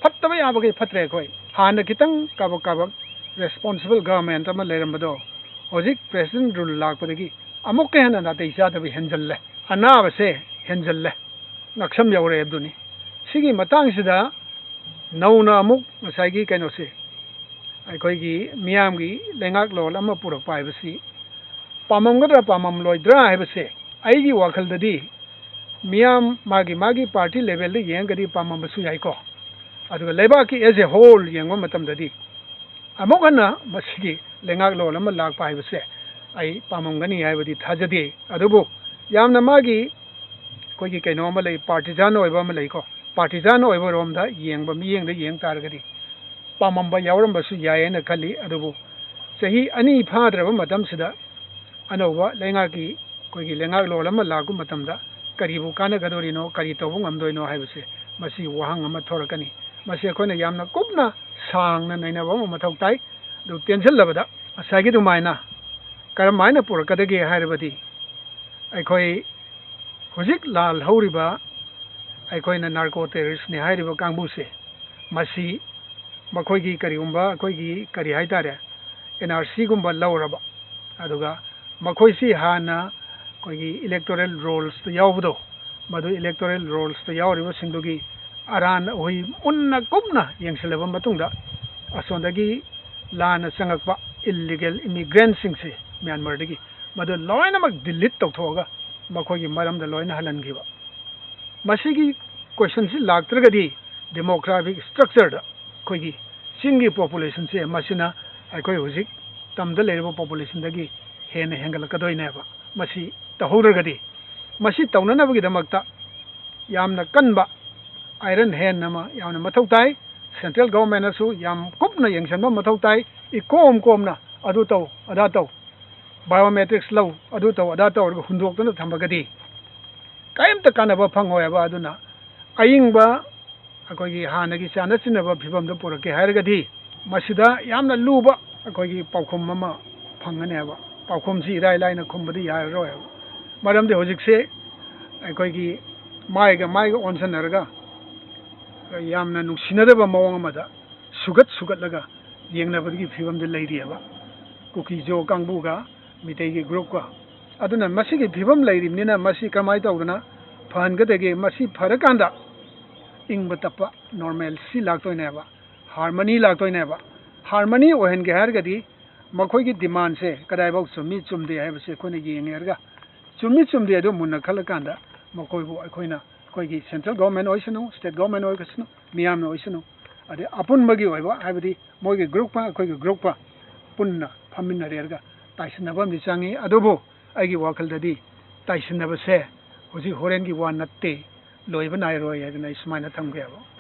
ꯐꯠꯇꯕ ꯌꯥꯕꯈꯩ ꯐꯠꯇ꯭ꯔꯦ ꯑꯩꯈꯣꯏ꯫ ꯍꯥꯟꯅ ꯈꯤꯇꯪ ꯀꯥꯕꯛ ꯀꯥꯕꯛ responsible government ꯑꯃ ꯂꯩꯔꯝꯕꯗꯣ, ꯍꯧꯖꯤꯛ president rule ꯂꯥꯛꯄꯗꯒꯤ ꯑꯃꯨꯛꯀ ꯍꯦꯟꯅ ꯅꯥꯇꯩ ꯆꯥꯗꯕ ꯍꯦꯟꯖꯜꯂꯦ꯫ ꯑꯅꯥꯕꯁꯦ ꯍꯦꯟꯖꯜꯂꯦ꯫ ꯉꯛꯁꯝ ꯌꯧꯔꯛꯑꯦ ꯑꯗꯨꯅꯤ꯫ ꯁꯤꯒꯤ ꯃꯇꯥꯡꯁꯤꯗ ꯅꯧꯅ ꯑꯃꯨꯛ ꯉꯁꯥꯏꯒꯤ ꯀꯩꯅꯣꯁꯦ, ꯑꯩꯈꯣꯏꯒꯤ ꯃꯤꯌꯥꯝꯒꯤ ꯂꯩꯉꯥꯛꯂꯣꯟ ꯑꯃ ꯄꯨꯔꯛꯄ ꯍꯥꯏꯕꯁꯤ ꯄꯥꯝꯃꯝꯒꯗ꯭ꯔꯥ ꯄꯥꯝꯃꯝꯂꯣꯏꯗ꯭ꯔꯥ ꯍꯥꯏꯕꯁꯦ, ꯑꯩꯒꯤ ꯋꯥꯈꯜꯗꯗꯤ ꯃꯤꯌꯥꯝ ꯃꯥꯒꯤ ꯃꯥꯒꯤ party levelꯗ ꯌꯦꯡꯉꯒꯗꯤ ꯄꯥꯝꯃꯝꯕꯁꯨ ꯌꯥꯏꯀꯣ꯫ ꯑꯗꯨꯒ ꯂꯩꯕꯥꯛꯀꯤ as a whole ꯌꯦꯡꯕ ꯃꯇꯝꯗꯗꯤ ꯑꯃꯨꯛ ꯍꯟꯅ ꯃꯁꯤꯒꯤ ꯂꯩꯉꯥꯛꯂꯣꯟ ꯑꯃ ꯂꯥꯛꯄ ꯍꯥꯏꯕꯁꯦ ꯑꯩ ꯄꯥꯝꯃꯝꯒꯅꯤ ꯍꯥꯏꯕꯗꯤ ꯊꯥꯖꯗꯦ꯫ ꯑꯗꯨꯕꯨ ꯌꯥꯝꯅ ꯃꯥꯒꯤ ꯑꯩꯈꯣꯏꯒꯤ ꯀꯩꯅꯣ ꯑꯃ ꯂꯩ, partisan ꯑꯣꯏꯕ ꯑꯃ ꯂꯩꯀꯣ꯫ Partisan ꯑꯣꯏꯕ ꯔꯣꯝꯗ ꯌꯦꯡꯕ ꯃꯤꯠꯌꯦꯡꯗ ꯌꯦꯡ ꯇꯥꯔꯒꯗꯤ ꯄꯥꯝꯃꯝꯕ ꯌꯥꯎꯔꯝꯕꯁꯨ ꯌꯥꯏ ꯍꯥꯏꯅ ꯈꯜꯂꯤ꯫ ꯑꯗꯨꯕꯨ ꯆꯍꯤ ꯑꯅꯤ ꯐꯥꯗ꯭ꯔꯕ ꯃꯇꯝꯁꯤꯗ ꯑꯅꯧꯕ ꯂꯩꯉꯥꯛꯀꯤ ꯑꯩꯈꯣꯏꯒꯤ ꯂꯩꯉꯥꯛꯂꯣꯟ ꯑꯃ ꯂꯥꯛꯄ ꯃꯇꯝꯗ ꯀꯔꯤꯕꯨ ꯀꯥꯟꯅꯒꯗꯧꯔꯤꯅꯣ, ꯀꯔꯤ ꯇꯧꯕ ꯉꯝꯗꯣꯏꯅꯣ ꯍꯥꯏꯕꯁꯦ ꯃꯁꯤ ꯋꯥꯍꯪ ꯑꯃ ꯊꯣꯔꯛꯀꯅꯤ꯫ ꯃꯁꯤ ꯑꯩꯈꯣꯏꯅ ꯌꯥꯝꯅ ꯀꯨꯞꯅ ꯁꯥꯡꯅ ꯅꯩꯅꯕ ꯑꯃ ꯃꯊꯧ ꯇꯥꯏ꯫ ꯑꯗꯨ ꯇꯦꯟꯁꯤꯜꯂꯕꯗ ꯉꯁꯥꯏꯒꯤ ꯑꯗꯨꯃꯥꯏꯅ ꯀꯔꯝꯍꯥꯏꯅ ꯄꯨꯔꯛꯀꯗꯒꯦ ꯍꯥꯏꯔꯕꯗꯤ, ꯑꯩꯈꯣꯏ ꯍꯧꯖꯤꯛ ꯂꯥꯜꯍꯧꯔꯤꯕ ꯑꯩꯈꯣꯏꯅ narco terroristꯅꯤ ꯍꯥꯏꯔꯤꯕ ꯀꯥꯡꯕꯨꯁꯦ, ꯃꯁꯤ ꯃꯈꯣꯏꯒꯤ ꯀꯔꯤꯒꯨꯝꯕ ꯑꯩꯈꯣꯏꯒꯤ ꯀꯔꯤ ꯍꯥꯏꯇꯥꯔꯦ, NRCꯒꯨꯝꯕ ꯂꯧꯔꯕ, ꯑꯗꯨꯒ ꯃꯈꯣꯏꯁꯤ ꯍꯥꯟꯅ ꯑꯩꯈꯣꯏꯒꯤ electoral rollsꯇ ꯌꯥꯎꯕꯗꯣ, ꯃꯗꯨ electoral rollsꯇ ꯌꯥꯎꯔꯤꯕꯁꯤꯡꯗꯨꯒꯤ ꯑꯔꯥꯟ ꯑꯍꯣꯏ ꯃꯨꯟꯅ ꯀꯨꯞꯅ ꯌꯦꯡꯁꯤꯜꯂꯕ ꯃꯇꯨꯡꯗ, ꯑꯁꯣꯝꯗꯒꯤ ꯂꯥꯟꯅ ꯆꯪꯉꯛꯄ illegal immigrantꯁꯤꯡꯁꯦ ꯃ꯭ꯌꯥꯟꯃꯥꯔꯗꯒꯤ, ꯃꯗꯨ ꯂꯣꯏꯅꯃꯛ delete ꯇꯧꯊꯣꯛꯑꯒ ꯃꯈꯣꯏꯒꯤ ꯃꯔꯝꯗ ꯂꯣꯏꯅ ꯍꯜꯍꯟꯈꯤꯕ꯫ ꯃꯁꯤꯒꯤ questionꯁꯤ ꯂꯥꯛꯇ꯭ꯔꯒꯗꯤ demographic structureꯗ ꯑꯩꯈꯣꯏꯒꯤ ꯆꯤꯡꯒꯤ populationꯁꯦ, ꯃꯁꯤꯅ ꯑꯩꯈꯣꯏ ꯍꯧꯖꯤꯛ ꯇꯝꯗ ꯂꯩꯔꯤꯕ populationꯗꯒꯤ ꯍꯦꯟꯅ ꯍꯦꯟꯒꯠꯂꯛꯀꯗꯣꯏꯅꯦꯕ꯫ ꯃꯁꯤ ꯇꯧꯍꯧꯗ꯭ꯔꯒꯗꯤ, ꯃꯁꯤ ꯇꯧꯅꯅꯕꯒꯤꯗꯃꯛꯇ ꯌꯥꯝꯅ ꯀꯟꯕ iron hand ꯑꯃ ꯌꯥꯝꯅ ꯃꯊꯧ ꯇꯥꯏ꯫ Central governmentꯅꯁꯨ ꯌꯥꯝ ꯀꯨꯞꯅ ꯌꯦꯡꯁꯤꯟꯕ ꯃꯊꯧ ꯇꯥꯏ꯫ ꯏꯀꯣꯝ ꯀꯣꯝꯅ ꯑꯗꯨ ꯇꯧ, ꯑꯗꯥ ꯇꯧ, biometrics ꯂꯧ, ꯑꯗꯨ ꯇꯧ, ꯑꯗꯥ ꯇꯧꯔꯒ ꯍꯨꯟꯗꯣꯛꯇꯨꯅ ꯊꯝꯃꯒꯗꯤ ꯀꯔꯤꯝꯇ ꯀꯥꯟꯅꯕ ꯐꯪꯉꯣꯏꯕ꯫ ꯑꯗꯨꯅ ꯑꯏꯪꯕ ꯑꯩꯈꯣꯏꯒꯤ ꯍꯥꯟꯅꯒꯤ ꯆꯥꯅ ꯆꯤꯟꯅꯕ ꯐꯤꯕꯝꯗ ꯄꯨꯔꯛꯀꯦ ꯍꯥꯏꯔꯒꯗꯤ, ꯃꯁꯤꯗ ꯌꯥꯝꯅ ꯂꯨꯕ ꯑꯩꯈꯣꯏꯒꯤ ꯄꯥꯎꯈꯨꯝ ꯑꯃ ꯐꯪꯒꯅꯦꯕ꯫ ꯄꯥꯎꯈꯨꯝꯁꯤ ꯏꯔꯥꯏ ꯂꯥꯏꯅ ꯈꯨꯝꯕꯗꯤ ꯌꯥꯔꯔꯣꯏꯕ꯫ ꯃꯔꯝꯗꯤ ꯍꯧꯖꯤꯛꯁꯦ ꯑꯩꯈꯣꯏꯒꯤ ꯃꯥꯏꯒ ꯃꯥꯏꯒ ꯑꯣꯟꯁꯟꯅꯔꯒ ꯌꯥꯝꯅ ꯅꯨꯡꯁꯤꯅꯗꯕ ꯃꯑꯣꯡ ꯑꯃꯗ ꯁꯨꯒꯠ ꯁꯨꯒꯠꯂꯒ ꯌꯦꯡꯅꯕꯒꯤ ꯐꯤꯕꯝꯗ ꯂꯩꯔꯤꯑꯕ, ꯀꯨꯀꯤ ꯖꯣ ꯀꯥꯡꯕꯨꯒ ꯃꯤꯇꯩꯒꯤ ꯒ꯭ꯔꯨꯞꯀ꯫ ꯑꯗꯨꯅ ꯃꯁꯤꯒꯤ ꯐꯤꯕꯝ ꯂꯩꯔꯤꯕꯅꯤꯅ ꯃꯁꯤ ꯀꯃꯥꯏꯅ ꯇꯧꯗꯅ ꯐꯍꯟꯒꯗꯒꯦ? ꯃꯁꯤ ꯐꯔꯀꯥꯟꯗ ꯏꯪꯕ ꯇꯞꯄ normalcy ꯂꯥꯛꯇꯣꯏꯅꯦꯕ, harmony ꯂꯥꯛꯇꯣꯏꯅꯦꯕ꯫ Harmony ꯑꯣꯏꯍꯟꯒꯦ ꯍꯥꯏꯔꯒꯗꯤ ꯃꯈꯣꯏꯒꯤ demandꯁꯦ ꯀꯗꯥꯏꯐꯥꯎ ꯆꯨꯝꯃꯤ ꯆꯨꯝꯗꯦ ꯍꯥꯏꯕꯁꯦ ꯑꯩꯈꯣꯏꯅ ꯌꯦꯡꯉꯦ ꯍꯥꯏꯔꯒ, ꯆꯨꯝꯃꯤ ꯆꯨꯝꯗꯦ ꯑꯗꯨ ꯃꯨꯟꯅ ꯈꯜꯂꯀꯥꯟꯗ ꯃꯈꯣꯏꯕꯨ ꯑꯩꯈꯣꯏꯅ ꯑꯩꯈꯣꯏꯒꯤ central government ꯑꯣꯏꯁꯅꯨ, state government ꯑꯣꯏꯁꯅꯨ, ꯃꯤꯌꯥꯝꯅ ꯑꯣꯏꯁꯅꯨ, ꯑꯗꯩ ꯑꯄꯨꯟꯕꯒꯤ ꯑꯣꯏꯕ, ꯍꯥꯏꯕꯗꯤ ꯃꯣꯏꯒꯤ groupꯀ ꯑꯩꯈꯣꯏꯒꯤ groupꯀ ꯄꯨꯟꯅ ꯐꯝꯃꯤꯟꯅꯔꯦꯔꯒ ꯇꯥꯏꯁꯤꯟꯅꯕ ꯑꯃꯗꯤ ꯆꯪꯉꯤ꯫ ꯑꯗꯨꯕꯨ ꯑꯩꯒꯤ ꯋꯥꯈꯜꯗꯗꯤ ꯇꯥꯏꯁꯤꯟꯅꯕꯁꯦ ꯍꯧꯖꯤꯛ ꯍꯣꯔꯦꯟꯒꯤ ꯋꯥ ꯅꯠꯇꯦ, ꯂꯣꯏꯕ ꯅꯥꯏꯔꯣꯏ ꯍꯥꯏꯗꯅ ꯑꯩ ꯁꯨꯃꯥꯏꯅ ꯊꯝꯒꯦꯕ꯫